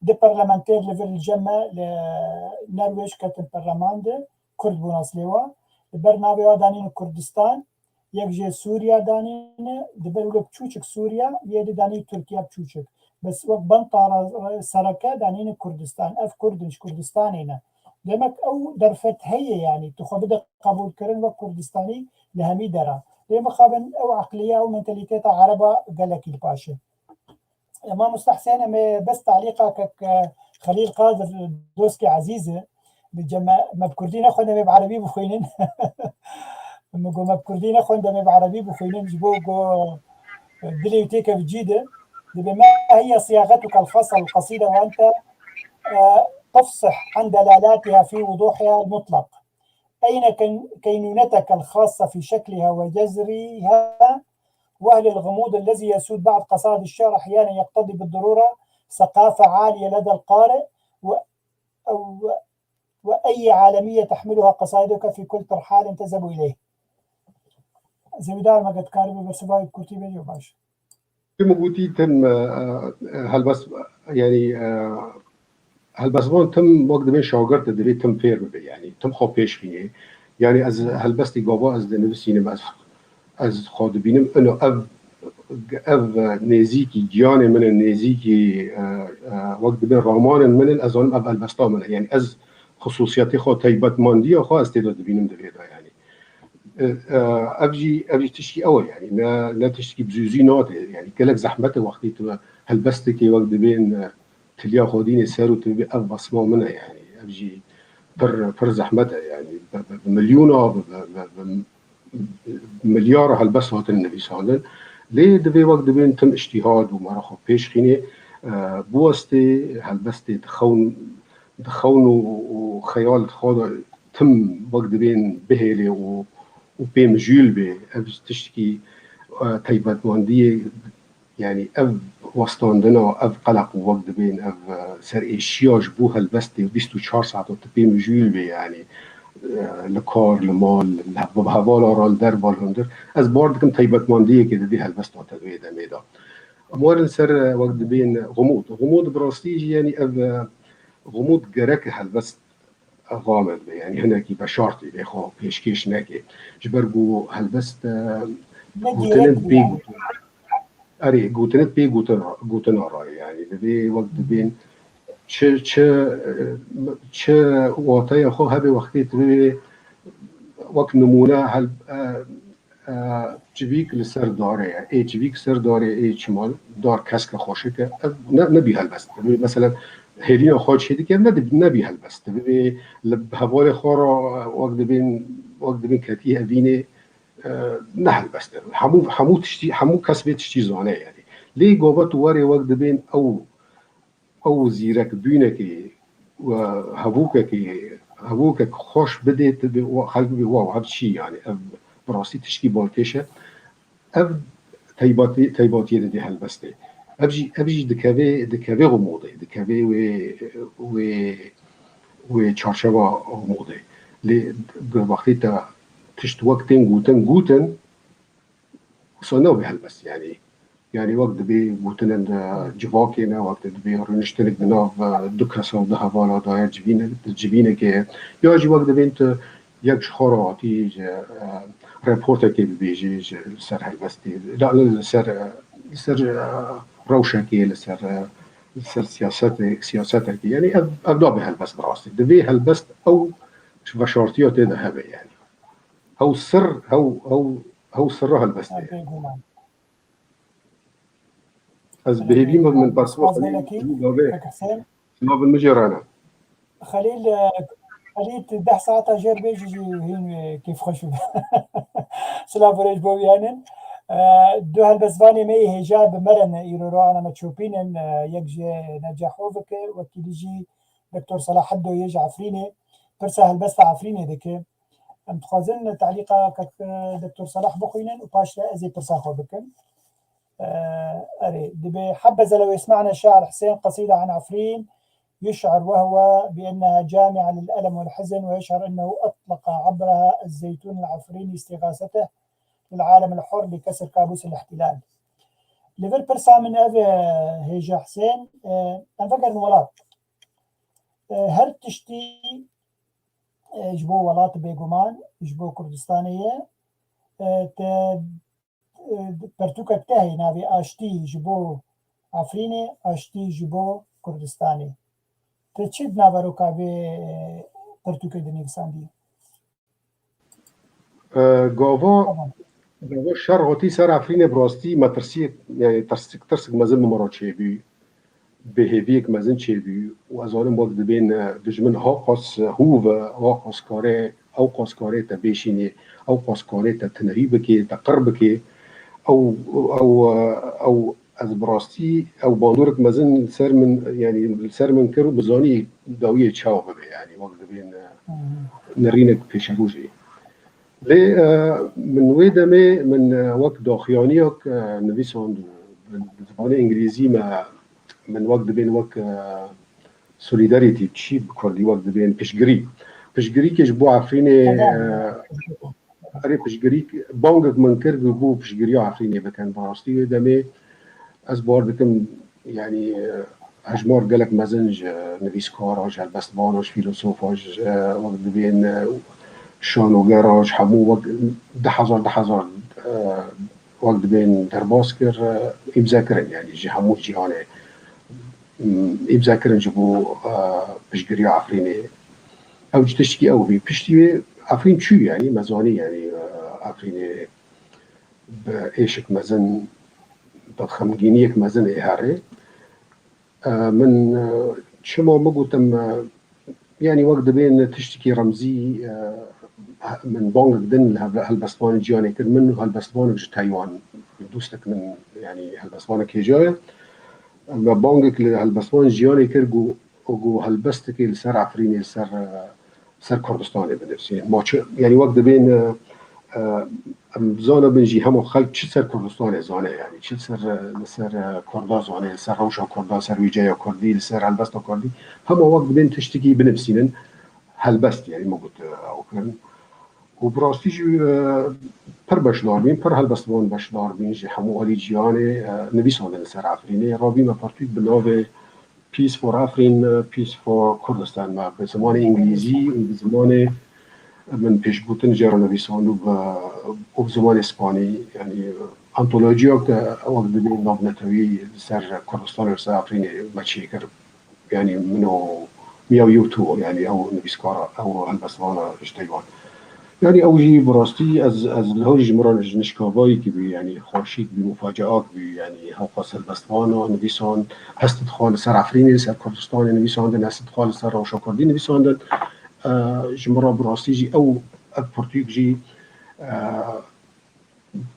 Di parlamenter li vir li cem me li Norwêj ketin perleman de, Kurd bûn aslê wa. Li ber navê wa danîne Kurdistan, yek jê Sûriya danîne, di ber wilo biçûçik Sûriya, yê di danî Tirkiya biçûçik. Bes wek bentara sereke danîne Kurdistan. Ev Kurd in, ji Kurdistanê ne. Demek ew derfet heye, yanî tu xwe bide qebûlkirin wek Kurdistanî li hemî dera. Lê mixabin ew eqliya, ew mentalîteta Ereba gelekî li paş e. Mamoste Husên, em ê bes talîqa kek, e, Xelîl Qadir, dostkî ezîz e. Bi cem me, me bi kurdî nexwend, em ê bi erebî bixwînin. Min got, me bi kurdî nexwend, em ê bi erebî bixwînin. Ji bo ku, e, dilê wî têkeve cî de. Dibê, ما هي صياغتك الخاصة للقصيدة وأنت، آه، تفصح عن دلالاتها في وضوحها المطلق؟ أين كن-، كينونتك الخاصة في شكلها وجذرها؟ وهل الغموض الذي يسود بعض قصائد الشعر أحيانًا يقتضي بالضرورة ثقافة عالية لدى القارئ؟ و-، أو، وأي عالمية تحملها قصائدك في كل ترحال تذهب إليه؟ Zêwîdar me, dikarî bi bersiva wî bi kurtî bêjî, baş. Tu min gotî tim, e, e, helbest, yani, e, helbestvan tim wek dibên şagird e, divê tim fêr bibe, yani tim xwe pêş xînê. Yani ez helbestî gava ez dinivîsînim, ez, ez xwe dibînim, ino ev, ev nêzîkî giyanê min in, nêzîkî, e, e, wek dibê ramanên min in, ez zanim ev helbesta min e. Yani ez xisûsiyetê xwe, taybetmandiya xwe ez tê de dibînim di vê de, yani. E, e, ev jî, ev jî tiştî ew e, yani ne, ne tiştî bi zû zû nade, yani gelek zehmet e wextê tu helbestekê wek dibên, e, tiliya xwe dînê ser û tu bibê ev basma min e, yani ev jî pir, pir zehmet e, yani bi, bi, bi milyona, bi, bi, bi, bi milyar helbest hatin nivîsandin. Lê divê wek dibên tim îştîhad û mera xwe pêş xînê, e, biwestê helbestê dixewn, dixewn û, û xeyal xwe de tim wek dibên bihêlê û, û pê mijûl bê. Ev tiştekî, e, taybetmendiyê, yani ev westandina, ev qeleq û wek dibên ev, e, serêşiya ji bo helbestê bîst û çar saet tu pê mijûl bê, yani, e, li kar, li mal, li hev-, bi hevala re, li derva, li hundir. Ez bar dikim taybetmendiyekê di vê helbesta te di vê demê de. Em werin ser, e, wek dibên xumûd. Xumûd bi rastî jî, yani ev, e, xumûd gerek helbest xame dibe, yani hinekî veşartî vê xwe pêşkêş neke. Ji ber ku helbest, e, gotinên pê gotin. Erê, gotinên pê gotin, gotina re, yani divê wek dibên çi, çi, e, çi wateya xwe hebe wextê tu bê wek nimûne hel-, e, e, çivîk li ser darê ye. Ê çivîk ser darê ê çima dar kesk e, xweşik e. Ev ne, nebî helbest. Divê, meselen, hêlîna xwe çê dike, ne, nebî helbest. Divê li hevalê xwe re, e, wek dibên, wek dibên ketî evînê, e, ne helbest e. Hemû, hemû tiştî, hemû kes vê tiştî zane yani. Lê gava tu werê wek dibên ew ew zîrekbûnekê û hevokekê, hevokek xweş bidê, tu bê, wa, xelk bê, "Wow, ev çi yani? Ev bi rastî tişkî balkêş e." Ev teybatî-, teybatiyê didê helbestê. Ev jî, ev jî dikeve, dikeve xwe modê, dikeve wê, wê, wê çarçeva modê. Lê di wextê te tişt wek tên gotin, gotin, wisa nabe helbest yani. Yani wek dibê gotinên, e, civakê ne, wek dibê rûniştinek di nav, e, du kesa û du hevala daye civîne-, civînekê ye. Ya jî wek dibên tu yek ji xwe re hatî ji, e, raportekê bibêjî ji, li ser helbestê, la, li ser, e, li ser, e, rewşekê, li ser, e, li ser siyasetê, siyasetekê. Yani ev, ev nabe helbest bi rastî. Divê helbest ew veşartiya tê de hebe yani. Ew sir, ew, ew, ew sirra helbestê ye. Bêguman. Ez bêhêvî me, min bersiva Xelîl bû gavê. Silavin min jê re ne. Xelîl, e, Xelîl, tu deh saeta jêr bêjî jî hîn, e, kêfxweş bibe. Silav û rêz bo wî henin. E, du helbestvanê me yê hêja bi me re ne, îro ro ana me çopînin, e, yek ji Neceh Ovik e, wekî dî jî Doktor Selaheddo yê ji Efrînê. Pirsa helbesta Efrînê dike. Em dixwazin telîqa kek, e, Doktor Selah bixwînin û paş de ez ê pirsa xwe bikim. E, erê, dibê: حبذا لو يسمعنا الشاعر حسين قصيدة عن عفرين، يشعر وهو بأنها جامعة للألم والحزن، ويشعر أنه أطلق عبرها الزيتون العفريني استغاثته للعالم الحر لكسر كابوس الاحتلال. Li vir pirsa min ev e, hêja Husên, e, em vegerin welat. E, her tiştî e, ji bo welat bêguman, ji bo Kurdistanê ye. E, te, e, pertûkek te heye navê Aştî ji bo Efrînê, Aştî ji bo Kurdistanê. Te çi di naveroka vê, e, pertûkê de nivîsandiye? E, gava, Tamam. Gava şer hatî ser Efrînê, bi rastî metirsiyek, yani tirsik, tirsik mezin bi me re çêbû. Bêhêviyek mezin çêbû û ez zanim wek dibên, e, dijmin ha qas hûv e, ha qas kare, ew qas kare te bêşînê, ew qas kare te tinehî bikê, te qir bikê. Ew, ew, e, ew, ez bi rastî ew bandorek mezin li ser min, yani li ser min kir û min zanî dawiyê çawa bibe, yani wek dibên, e, Hı hı. Nerînek pêşerojê. Lê, e, min wê demê min, e, wek daxuyaniyek, e, nivîsand û bi, bi zimanê îngilîzî me, min wek dibên wek, e, solidarity, çi bi kurdî wek dibên piştgirî. Piştgirîkê ji bo Efrînê, Tamam. E, erê piştgirîk, bangek min kir ku bû piştgiriya Efrînê bikin. Bi rastî wê demê ez bawer dikim, yani, e, hejmar gelek mezin ji nivîskara, ji helbestvanan, ji fîlosofan, ji, e, wek dibên, e, şanogera, ji hemû wek du hezar, du hezar, e, wek dibên derbas kir, e, îmze kirin, yani ji hemû cîhanê, m, îmze kirin ji bo, e, piştgiriya Efrînê. Ew ji tiştekî ew bî. Piştî wê Efrîn çû, yani me zanî, yani, e, Efrînê bi êşek mezin, bi xemgîniyek mezin ê herê. E, min, e, çima min gotim, e, yani wek dibên tiştekî remzî, e, min bangek din li hev-, helbestvanê cîhanê kir. Min û helbestvanek ji Taywan, dostek min, yani helbestvanek hêja ye. Me bangek li helbestvan cîhanê kir, got, got helbestekê li ser Efrînê, li ser, e, ser Kurdistanê binivîsînin. Ma çi, yani wek dibên, e, e, em zanibin jî hema xelk çi ser Kurdistanê zane, yani çi ser, e, li ser, e, Kurda zane, li ser rewşa Kurda, ser wêceya Kurdî, li ser helbesta Kurdî, hema wek dibên tiştekî binivîsînin, helbest, yani min got, e, ew kirin. Û bi rastî jî, e, pir beşdar bîn, pir helbestvan beşdar bîn ji hemû alî cîhanê, e, nivîsandin li ser Efrînê. Rabî me pertûk bi navê Peace for Afrin, Peace for Kurdistan, me bi zimanê îngilîzî û bi zimanê min pêşgotin jê re nivîsand û bi, û bi zimanê spanî, yani antolojiyek, e, wek dibê navnetewî li ser Kurdistanê û li ser Efrînê me çêkir. Yani min û Miao Youtu, yani ew nivîskara, ew helbestvana ji Taywan. Yanî ew jî bi rastî ez, ez li hewlî ji min re ji nişkavayekî bî, yanî xweşik bî, mufaceak bî, yanî hewqas helbestvan nivîsand, hest dixwar li ser Efrînê, li ser Kurdistanê nivîsandin, hest dixwar li ser rewşa Kurdî nivîsandin. E, ji min re bi rastî jî ew, ev pirtûk jî, e,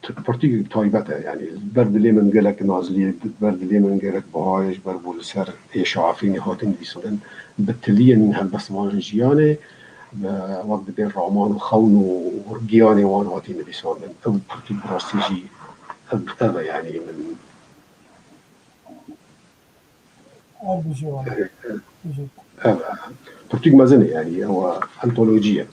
t-, pirtûkek taybet e, yanî li ber dilê min gelek nazliyê, li ber dilê min gelek bihayê, ji ber ku li ser êşa Efrînê hatin nivîsandin, bi tiliyên helbestvan ji jiyanê, bi, wek dibên raman û xewn û giyanê wan hatî nivîsandin. Ew pirtûk bi rastî jî ev, ev e, yanî min Her bijî wala. Bijî. Ev pirtûk mezin e, yanî ew antolojî ye.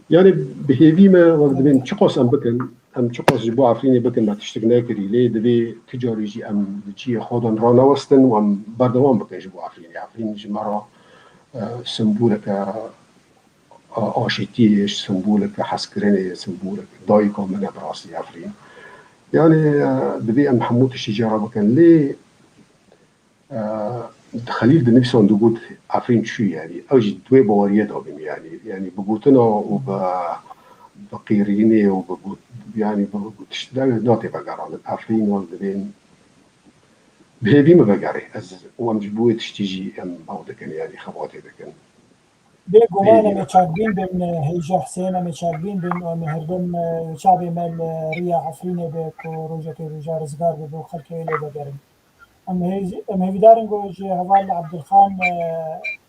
Yanî bi hêvî me wek dibên çiqas em bikin, em çiqas ji bo Efrînê bikin, me tiştek nekirî, lê divê tu carî jî em li cihê xwe de ranewestin û em berdewam bikin ji bo Efrînê. Efrîn ji me re, e, semboleke, e, aşîtiyê, semboleke hezkirinê, semboleke dayika min e bi rastî Efrîn. Yanî, e, divê em hemû tiştî jê re bikin. Lê, e, Xelîl dinivîsand û got, Efrîn çû, yanî ew jî di wê baweriyê de bûn, yanî, yanî bi gotina û bi, bi qîrînê û bi got, yanî bi, bi tişt de natê vegerandin. Efrîn wan divên bi hêvî min vegerê. Ez û em ji bo wê tiştî jî em ew dikin, yanî xebatê dikin. Bê guman em ê çakbîn bin, Hêja Husên, em ê çakbîn bin û em ê herdim, e, çavê me li riya Efrînê be ku roja te roja rizgar bibe û xelkê wê lê vegerin. Em hêj-, em hêvîdar in ku ji heval Abdulxan, e,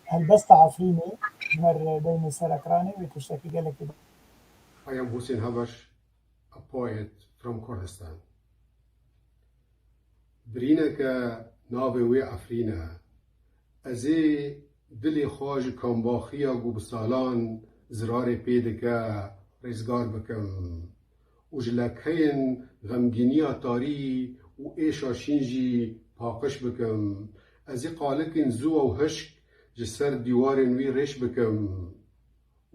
helbesta Efrînê ji me re beyne ser ekranê, wê tiştekî gelekî. I am Hussein Habash, a poet from Kurdistan. Birîneke navê wê Efrîn e. Ez ê dilê xwe ji kambaxiya ku bi salan zirarê pê dike rêzgar bikim û ji lekeyên xemgîniya tarî û êşa şîn jî paqij bikim. Ez ê qalikên zû û hişk ji ser dîwarên wî rêş bikim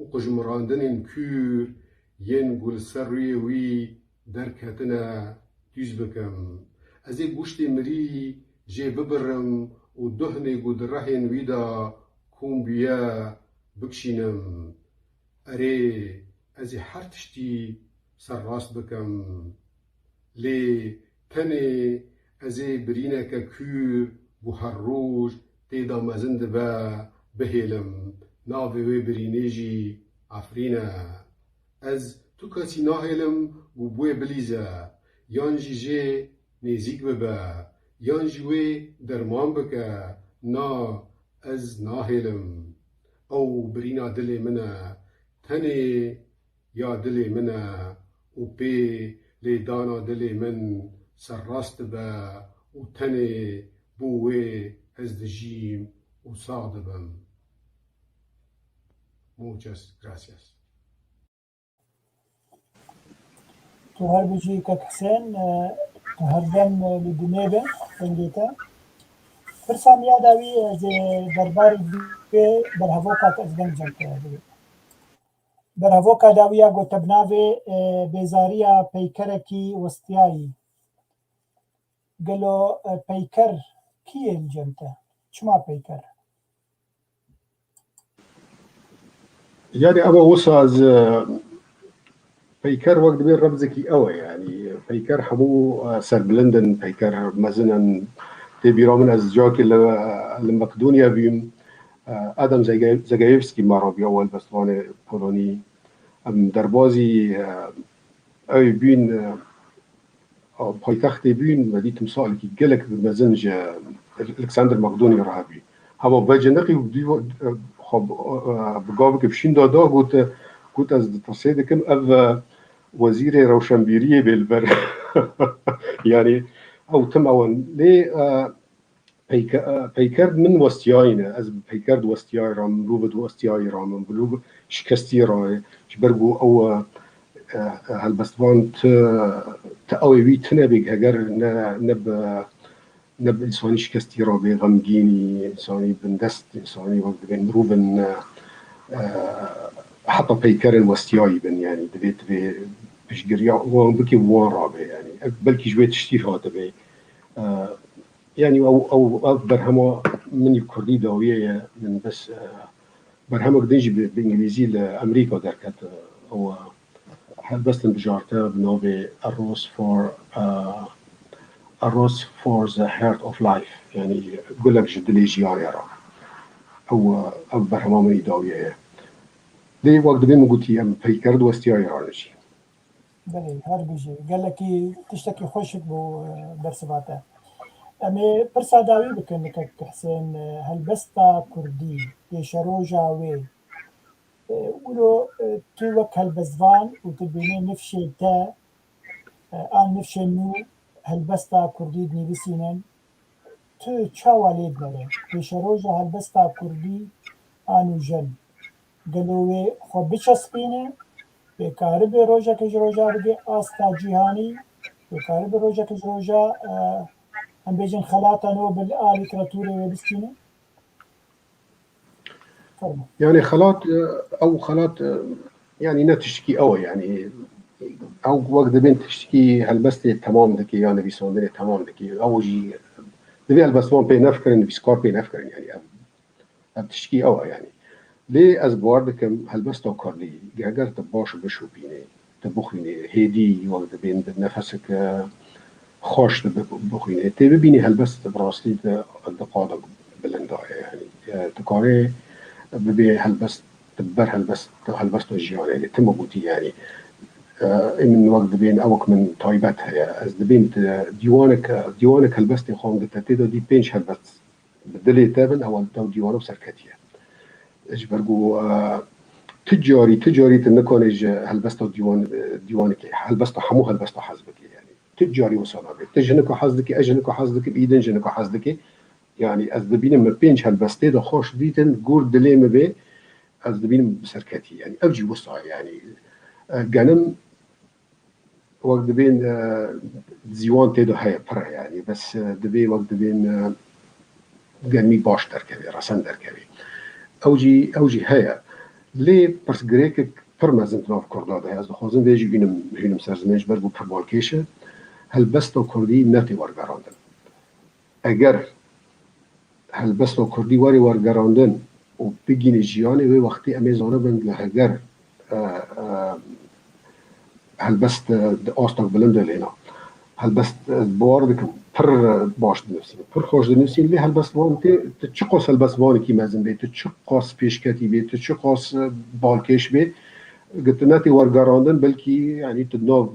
û qujmirandinên kûr yên ku li ser rûyê wî derketine dûz bikim. Ez ê goştê mirî jê bibirim û duhnê ku di rehên wî de kom bûye bikişînim. Erê, ez ê her tiştî serrast bikim. Lê tenê ez ê birîneke kûr ku her roj tê de mezin dibe bihêlim. Navê wê birînê jî Efrîn e. Ez tu kesî nahêlim ku bi wê bilîze, yan jî jê nêzîk bibe, yan jî wê derman bike. Na, ez nahêlim. Ew birîna dilê min e. Tenê ya dilê min e û pê lêdana dilê min serrast dibe û tenê bo wê ez dijîm û sax dibim. Muchas gracias. Tu her bijî kek Hisên, e, tu herdem, e, li dinê be, dengê te. Pirsa min ya dawî, e, ez ê derbarê vê berhevoka te ez deng cem te. Berhevoka dawî ya gote bi navê, e, Bêzariya peykerekî westiyayî. Gelo, e, peyker kî ye li cem te? Çima peyker? Yanî ew wisa ez, e, peyker wek dibê rebzekî ew e, yanî peyker hemû, e, serbilind in, peyker mezin in. Tê bîra min ez cakê li, li Makedonya bûm. E, Adam Zege-, Zegayevskî me re bû, ew helbestvanê polonî. Em derbazî, e, ew bûn, e, paytextê bûn, me dî timsalekî gelek mezin ji Alexander Makedonî re hebû. Hema veciniqî û dî xwe bi gavekê bi şîn da da, got, got, ez ditirsê dikim, ev, e, wezîrê rewşenbîriyê bê li ber. Yanî ew tim ew in. Lê, e, Peyke-, e, peyker min westiyayî ne. Ez bi peyker di westiyayî re, mirov di westiyayî re, min bi mirov şikestî re. Ji ber ku ew, e, e, helbestvan ti, ti ew ê wî tune bê, heger ne, ne bi, ne bi însanî şikestî re bê, xemgînî, însanî bindest, însanî wek dibên mirov in, e, e, heta peykerên westiyayî bin, yanî divê, divê piştgiriya wan bikî, wan re bê, yanî ev belkî ji wê tiştî hatibê. E, Yanî ew, ew, ev berhema min yê kurdî dawiyê ye. Min bes, e, berhemek din jî bi, bi îngilîzî li Amerîka derket, e, ew, e, helbestin bijarte bi navê A Rose for, e, A Rose for the Heart of Life, yanî gulek ji dilê jiyanê re. Ew, e, ev berhema min î dawiye ye. Lê wek dibê min gotî, em peyker diwestiyayê re jî. Belê, her bijî. Gelekî tiştekî xweş bû, e, bersiva te. Em ê pirsa dawî bikin li kek Husên, e, helbesta kurdî, pêşeroja wê. E, wilo, e, tu wek helbestvan û tu dibînî nifşên te, e, an nifşên nû helbesta kurdî dinivîsînin, tu çawa lê dinere? Pêşeroja helbesta kurdî a nûjen, gelo wê xwe biçespîne? Wê karibe rojekê ji roja bigê asta cîhanî? Wê karibe rojekê ji roja, e, em bêjin xelata Nobel a lîteratûrê wê bistîne? Fermo. Yani xelat, e, ew xelat, e, yani ne tiştekî ew e, yani ew wek dibên tiştekî helbestê temam dike ya nivîsandinê temam dike. Ew jî divê helbestvan pê nefikirin, nivîskar pê nefikirin, yani ev, ev tiştekî ew e yani. Lê ez bawer dikim helbesta kurdî, heger tu baş bişopînê, tu bixwînê, hêdî wek dibên bi nefeseke xweş tu bi-, bixwînê. Tê bibînî helbest bi rastî di, di qada bilind de ye. Yanî, e, dikarê bibê helbest, di ber helbest, helbesta jiyanê de. Tim gotî yanî, e, ê min wek dibên ewek min taybet heye. Ez dibêm tu dîwanek, dîwanek helbestê xwe di te tê de dî pênc helbest bi dilê te bin, ew li te dîwano serketiye. Ji ber ku, e, tu carî, tu carî tu nikanê ji helbesta dîwan, e, dîwanekê, helbesta hemû helbesta hez bikî, yanî. Tu carî wisa nabe. Tu jinika hez dikî, ez jinika hez dikim, î din jinika hez dikî. Yanî ez dibînim min pênc helbestê de xweş dîtin, gor dilê min bê, ez dibînim bi serketî. Yanî ev jî wisa ye, yanî, e, genim wek dibên, e, zîwan tê de heye, pir e, yanî bes, e, divê wek dibên, e, genmî baş derkeve, resen derkeve. Ew jî, ew jî heye. Lê pirsgirêkek pir mezin di nav Kurda de heye. Ez dixwazim vê jî hînim, hînim ser ziman ji ber ku pir balkêş e. Helbesta Kurdî ne tê wergerandin. Eger helbesta Kurdî were wergerandin û bigihîne jiyanê, wê wextê em ê zanibin li heger, e, e, helbest, e, di astek bilind de lêna. Helbest, e, bawer dikim, pir baş dinivîsînin, pir xweş dinivîsînin, lê helbestvan tê, tu çiqas helbestvanekî mezin bê, tu çiqas pêşketî bê, tu çiqas, e, balkêş bê, gi tu ne tê wergerandin, belkî, yanî tu nav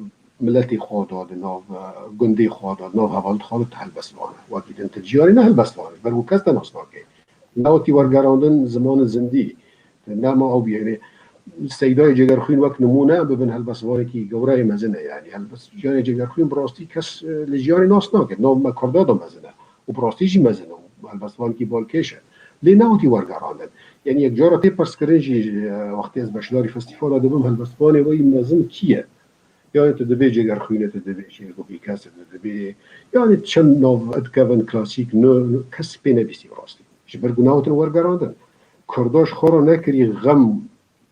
miletê xwe de, di nav, e, gundê xwe de, di nav hevaltê xwe de tu helbestvan e. Wekî din tu jiyanê ne helbestvan e, ji ber ku kes te nas nake. Newtî wergerandin zimanê zindî. Nema ew bî, yanî Seydayê Cegerxwîn wek nimûne bibin helbestvanekî gewre yê mezin e, yanî helbest-, Seydayê Cegerxwîn bi rastî kes, e, li jiyanê nas nake. Nav me Kurda de mezin e. Û bi rastî jî mezin e. Û helbestvanekî balkêş e. Lê newtî wergerandin. Yanî yek cara tê pirskirin jî, e, wextê ez beşdarî festîvala dibim, helbestvanê weyî mezin kî ye? Yanî tu dibê Cegerxwînê, tu dibê Şêrgo Bîkesê, tu dibê, yanî çend nav dikevin klasîk, ne, ne, kes pê nebîstî bi rastî. Ji ber ku newtin wergerandin. Kurda ji xwe re nekirî xem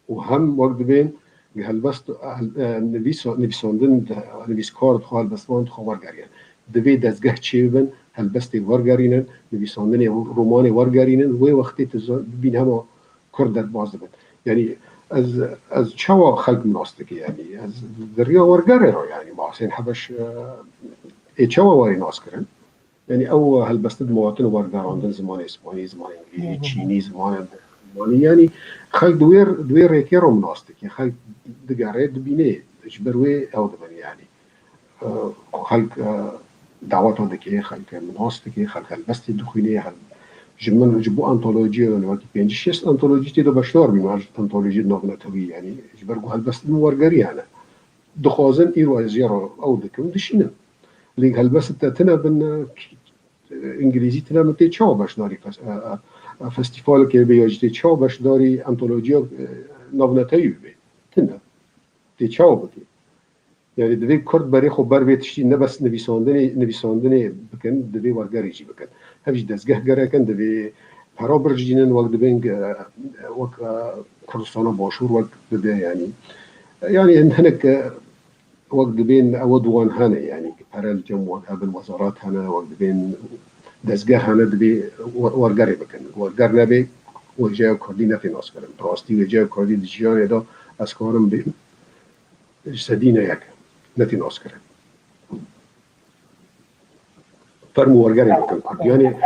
û hem wek dibên helbest, hel-, e, nivîsa-, nivîsandin, nivîskar dixwe, helbestvan dixwe wergeriyan. Divê dezgeh çêbibin, helbestê wergerînin, nivîsandinê, romanê wergerînin, wê wextê tu za-, bibîn hema Kurd derbas dibin. Yanî ez, ez çawa xelk nas dike, yanî ez di riya wergerê re, yanî Mahsên Hebeş, e, ê çawa warê nas kirin? Yanî ew helbestin dimatin wergerandin zimanê îspanî, zimanê îngilîzî, çînî, zimanê Almanî. Yanî xelk di wê, di wê rêkê re nas dike. Xelk digere, dibîne. Ji ber wê ew dibin yanî. E, xelk, e, daweta dike, xelk nas dike, xelk helbestê dixwîne, xelk ji min, ji bo antolojiyê, yanî wekî pêncî şêst antolojî tê de beşdar bîm, her antolojî navnetewî, yanî ji ber ku helbestên min wergeriyane. Dixwazin îro ez jê re ew dikim, dişînim. Lê helbestê te tune bin, e, îngilîzî tune bin, tê çawa beşdarî fes-, e, e, e, festîvalekê bibe ya jî tê çawa beşdarî antolojiya, e, navnetewî bibe? Tune. Tê çawa bike? Yanî divê Kurd berê xwe ber vê tiştî ne bes nivîsandinê, nivîsandinê bikin, divê wergerê jî bikin. Hev jî dezgeh gerek in, divê pera bircînin, wek dibên, e, wek, e, Kurdistana Başûr wek bibe yanî. Yanî hin-, hinek, e, wek dibên ew di wan hene, yanî pere li cem wan hebin, wezaret hene, wek dibên dezgeh hene, divê we-, wergerê bikin. Werger nebe, wêjeya Kurdî ne tê naskirin. Bi rastî wêjeya Kurdî di jiyanê de ez karim bê-, ji sedî ne yek, netî naskirin. Fermo wergerê bikin Kurd. Yani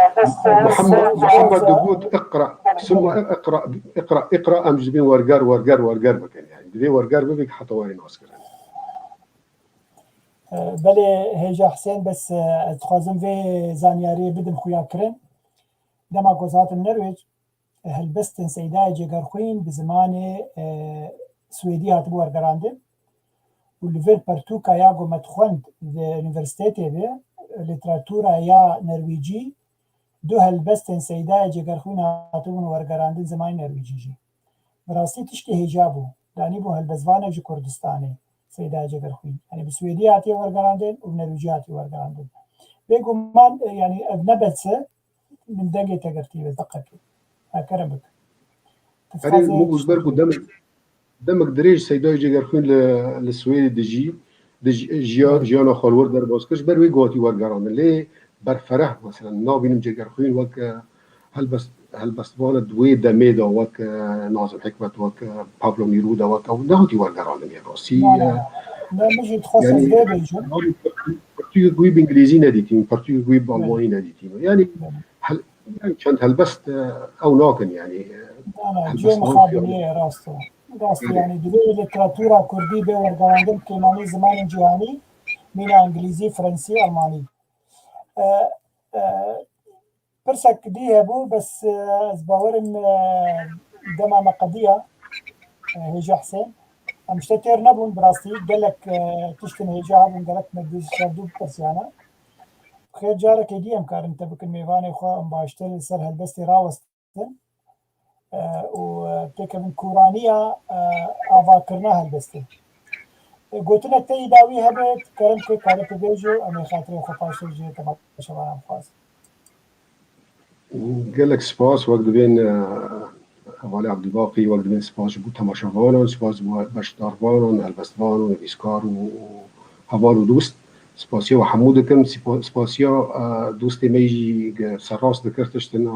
Muhammed, Muhammed digot iqra, sima iqra, iqra, iqra, em ji bin werger, werger, werger bikin. Yani divê werger bibik heta werê naskirin. Belê hêja Hisên, bes ez dixwazim vê zanyariyê bidim xuya kirin. Dema ku ez hatim Nerwêc, helbestên Seydayê Cêgerxwîn bi zimanê Swêdî hatibû wergerandin û li vir pertûka ya ku me dixwend di unîversîtetê de, lîteratûra ya nerwîcî, du helbestên Seydayê Cêgerxwîn hatibûn wergerandin zimanê nerwîcî jî. Bi rastî tişkî hêja bû. Danîbû helbestvanek ji Kurdistanê, Seydayê Cêgerxwîn. Yanî bi Swêdî hatiye wergerandin û bi nerwîcî hatiye wergerandin. Bêguman, e, yanî ev ne bes e, min dengê te girtî, ez deqekê. Ha, kerem bik. Erê, min got ji ber ku demek, demek dirêj Seydayê Cêgerxwîn li, li Swêdê dijî, dij-, jiya-, jiyana xwe li wir derbas kir, ji ber wê ku hatî wergerandin. Lê berfereh, mesela, nabînim Cêgerxwîn wek, e, helbest-, helbestvanek di wê demê de wek, e, Nazim Hikmet, wek, e, Pablo Neruda, wek ew nehatî wergerandin, yên rastî, Na, na, e, na. Ne, min jî dixwest ez yanî, vê bêjim. Pertûkek wî bi îngilîzî nedîtîn, pertûkek wî bi Belê. Almanî nedîtîn. Yanî, Belê. hel-, yanî çend helbest, e, ew nakin, yanî, e, Na, na, helbest cihê nakin. Mixabin e, rast e. Rast e, Belê. Yanî divê lîteratûra kurdî bê wergerandin kêmanî zimanên cîhanî, mîna îngilîzî, frensî, almanî. E, e, Pirsek dî hebû, bes, e, ez bawerim, e, dema me qediya, e, hêja Hisên. Em ji te têr nebûn, bi rastî gelek, e, tiştên hêja hebûn, gerek me bi şerdû bipirsiyana. Bi xêr carekê dî em karin te bikin mêvanê xwe, em baştir li ser helbestê rawestin, e, û, e, pêkevin kûraniya, e, avakirina helbestê. E, gotinek te yî dawî hebe, kerem ke kare tu bêjî, em ê xatirê xwe paştir ji temaşevanan bixwazin. Gelek spas, wek dibên, e, Hevalê Abdulbaqî, wek dibên spas ji bo temaşevanan, spas ji bo beşdarvanan, helbestvan û nivîskar û, û heval û dost. Spasiya we hemû dikim. Sipa-, spasiya, e, dostê me jî ge-, serrast dikir tiştin,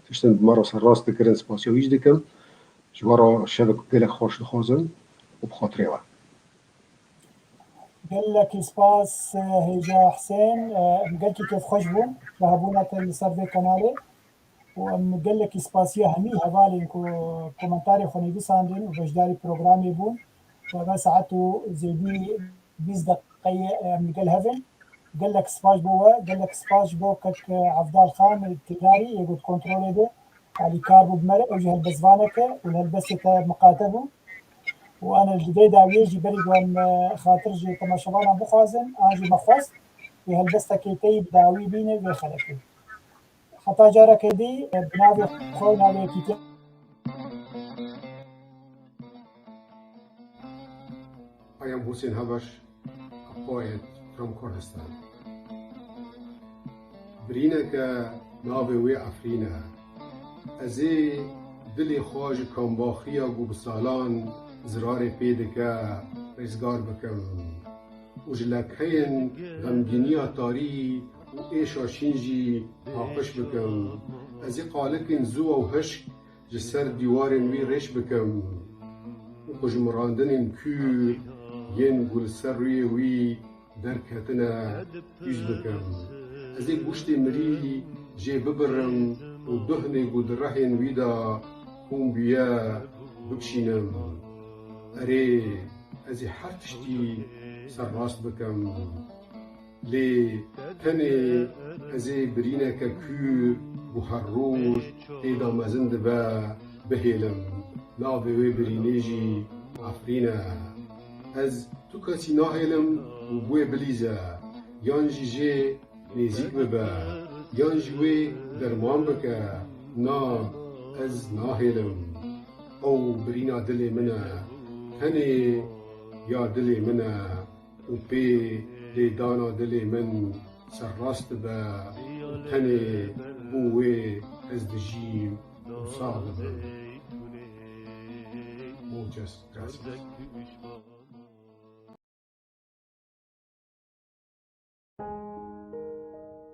tiştin bi me re serrast dikirin, spasiya wî jî dikim. Ji we re şevek gelek xweş dixwazim û bi xatirê we. Gelekî spas, e, hêja Hisên. E, em gelkî kêfxweş bûn bi hebûna te li ser vê kanalê û em gelekî spasiya hemî hevalên ku komentarê xwe nivîsandin û beşdarî programê bûn. Û eve saet û zêdî bîst deqeyê em li gel hev in. Gelek spas bo we, gelek spas ji bo kek Evdal Xan Tîlarî yê ku di kontrolê de alîkar bû bi me re, ew jî helbestvanek e û li helbestê te miqate bû. Û em li vê dawiyê jî berî ku em, e, xatir ji temaşevanan bixwazin, an jî me xwest, wê helbestekê te yî bi dawî bîne vê xelekê. Heta careke dî, e, bi navê xwe û navê yekîtiya. I am Hussein Habash, a poet from Kurdistan. Birîneke navê wê Efrîn e. Ez ê dilê xwe ji kambaxiya ku bi salan zirarê pê dike, rêzgar bikim û ji lekeyên xemgîniya tarî û êşa şîn jî paqij bikim. Ez ê qalikên ziwa û hişk ji ser dîwarên wî rêş bikim û qujmirandinên kûr yên ku li ser rûyê wî derketine tîj bikim. Ez ê goştê mirî jê bibirim û duhnê ku di rehên wî de xûn bûye bikişînim. Erê, ez ê her tiştî serrast bikim. Lê tenê ez ê birîneke kûr ku her roj tê de mezin dibe bihêlim. Navê wê birînê jî Efrîn e. Ez tu kesî nahêlim ku bi wê bilîze yan jî jê nêzîk bibe yan jî wê derman bike. Na, ez nahêlim. Ew birîna dilê min e. Tenê ya dilê min e. Û pê lêdana dilê min serrast dibe û tenê bo wê ez dijîm û sax dibim. Muchas gracias.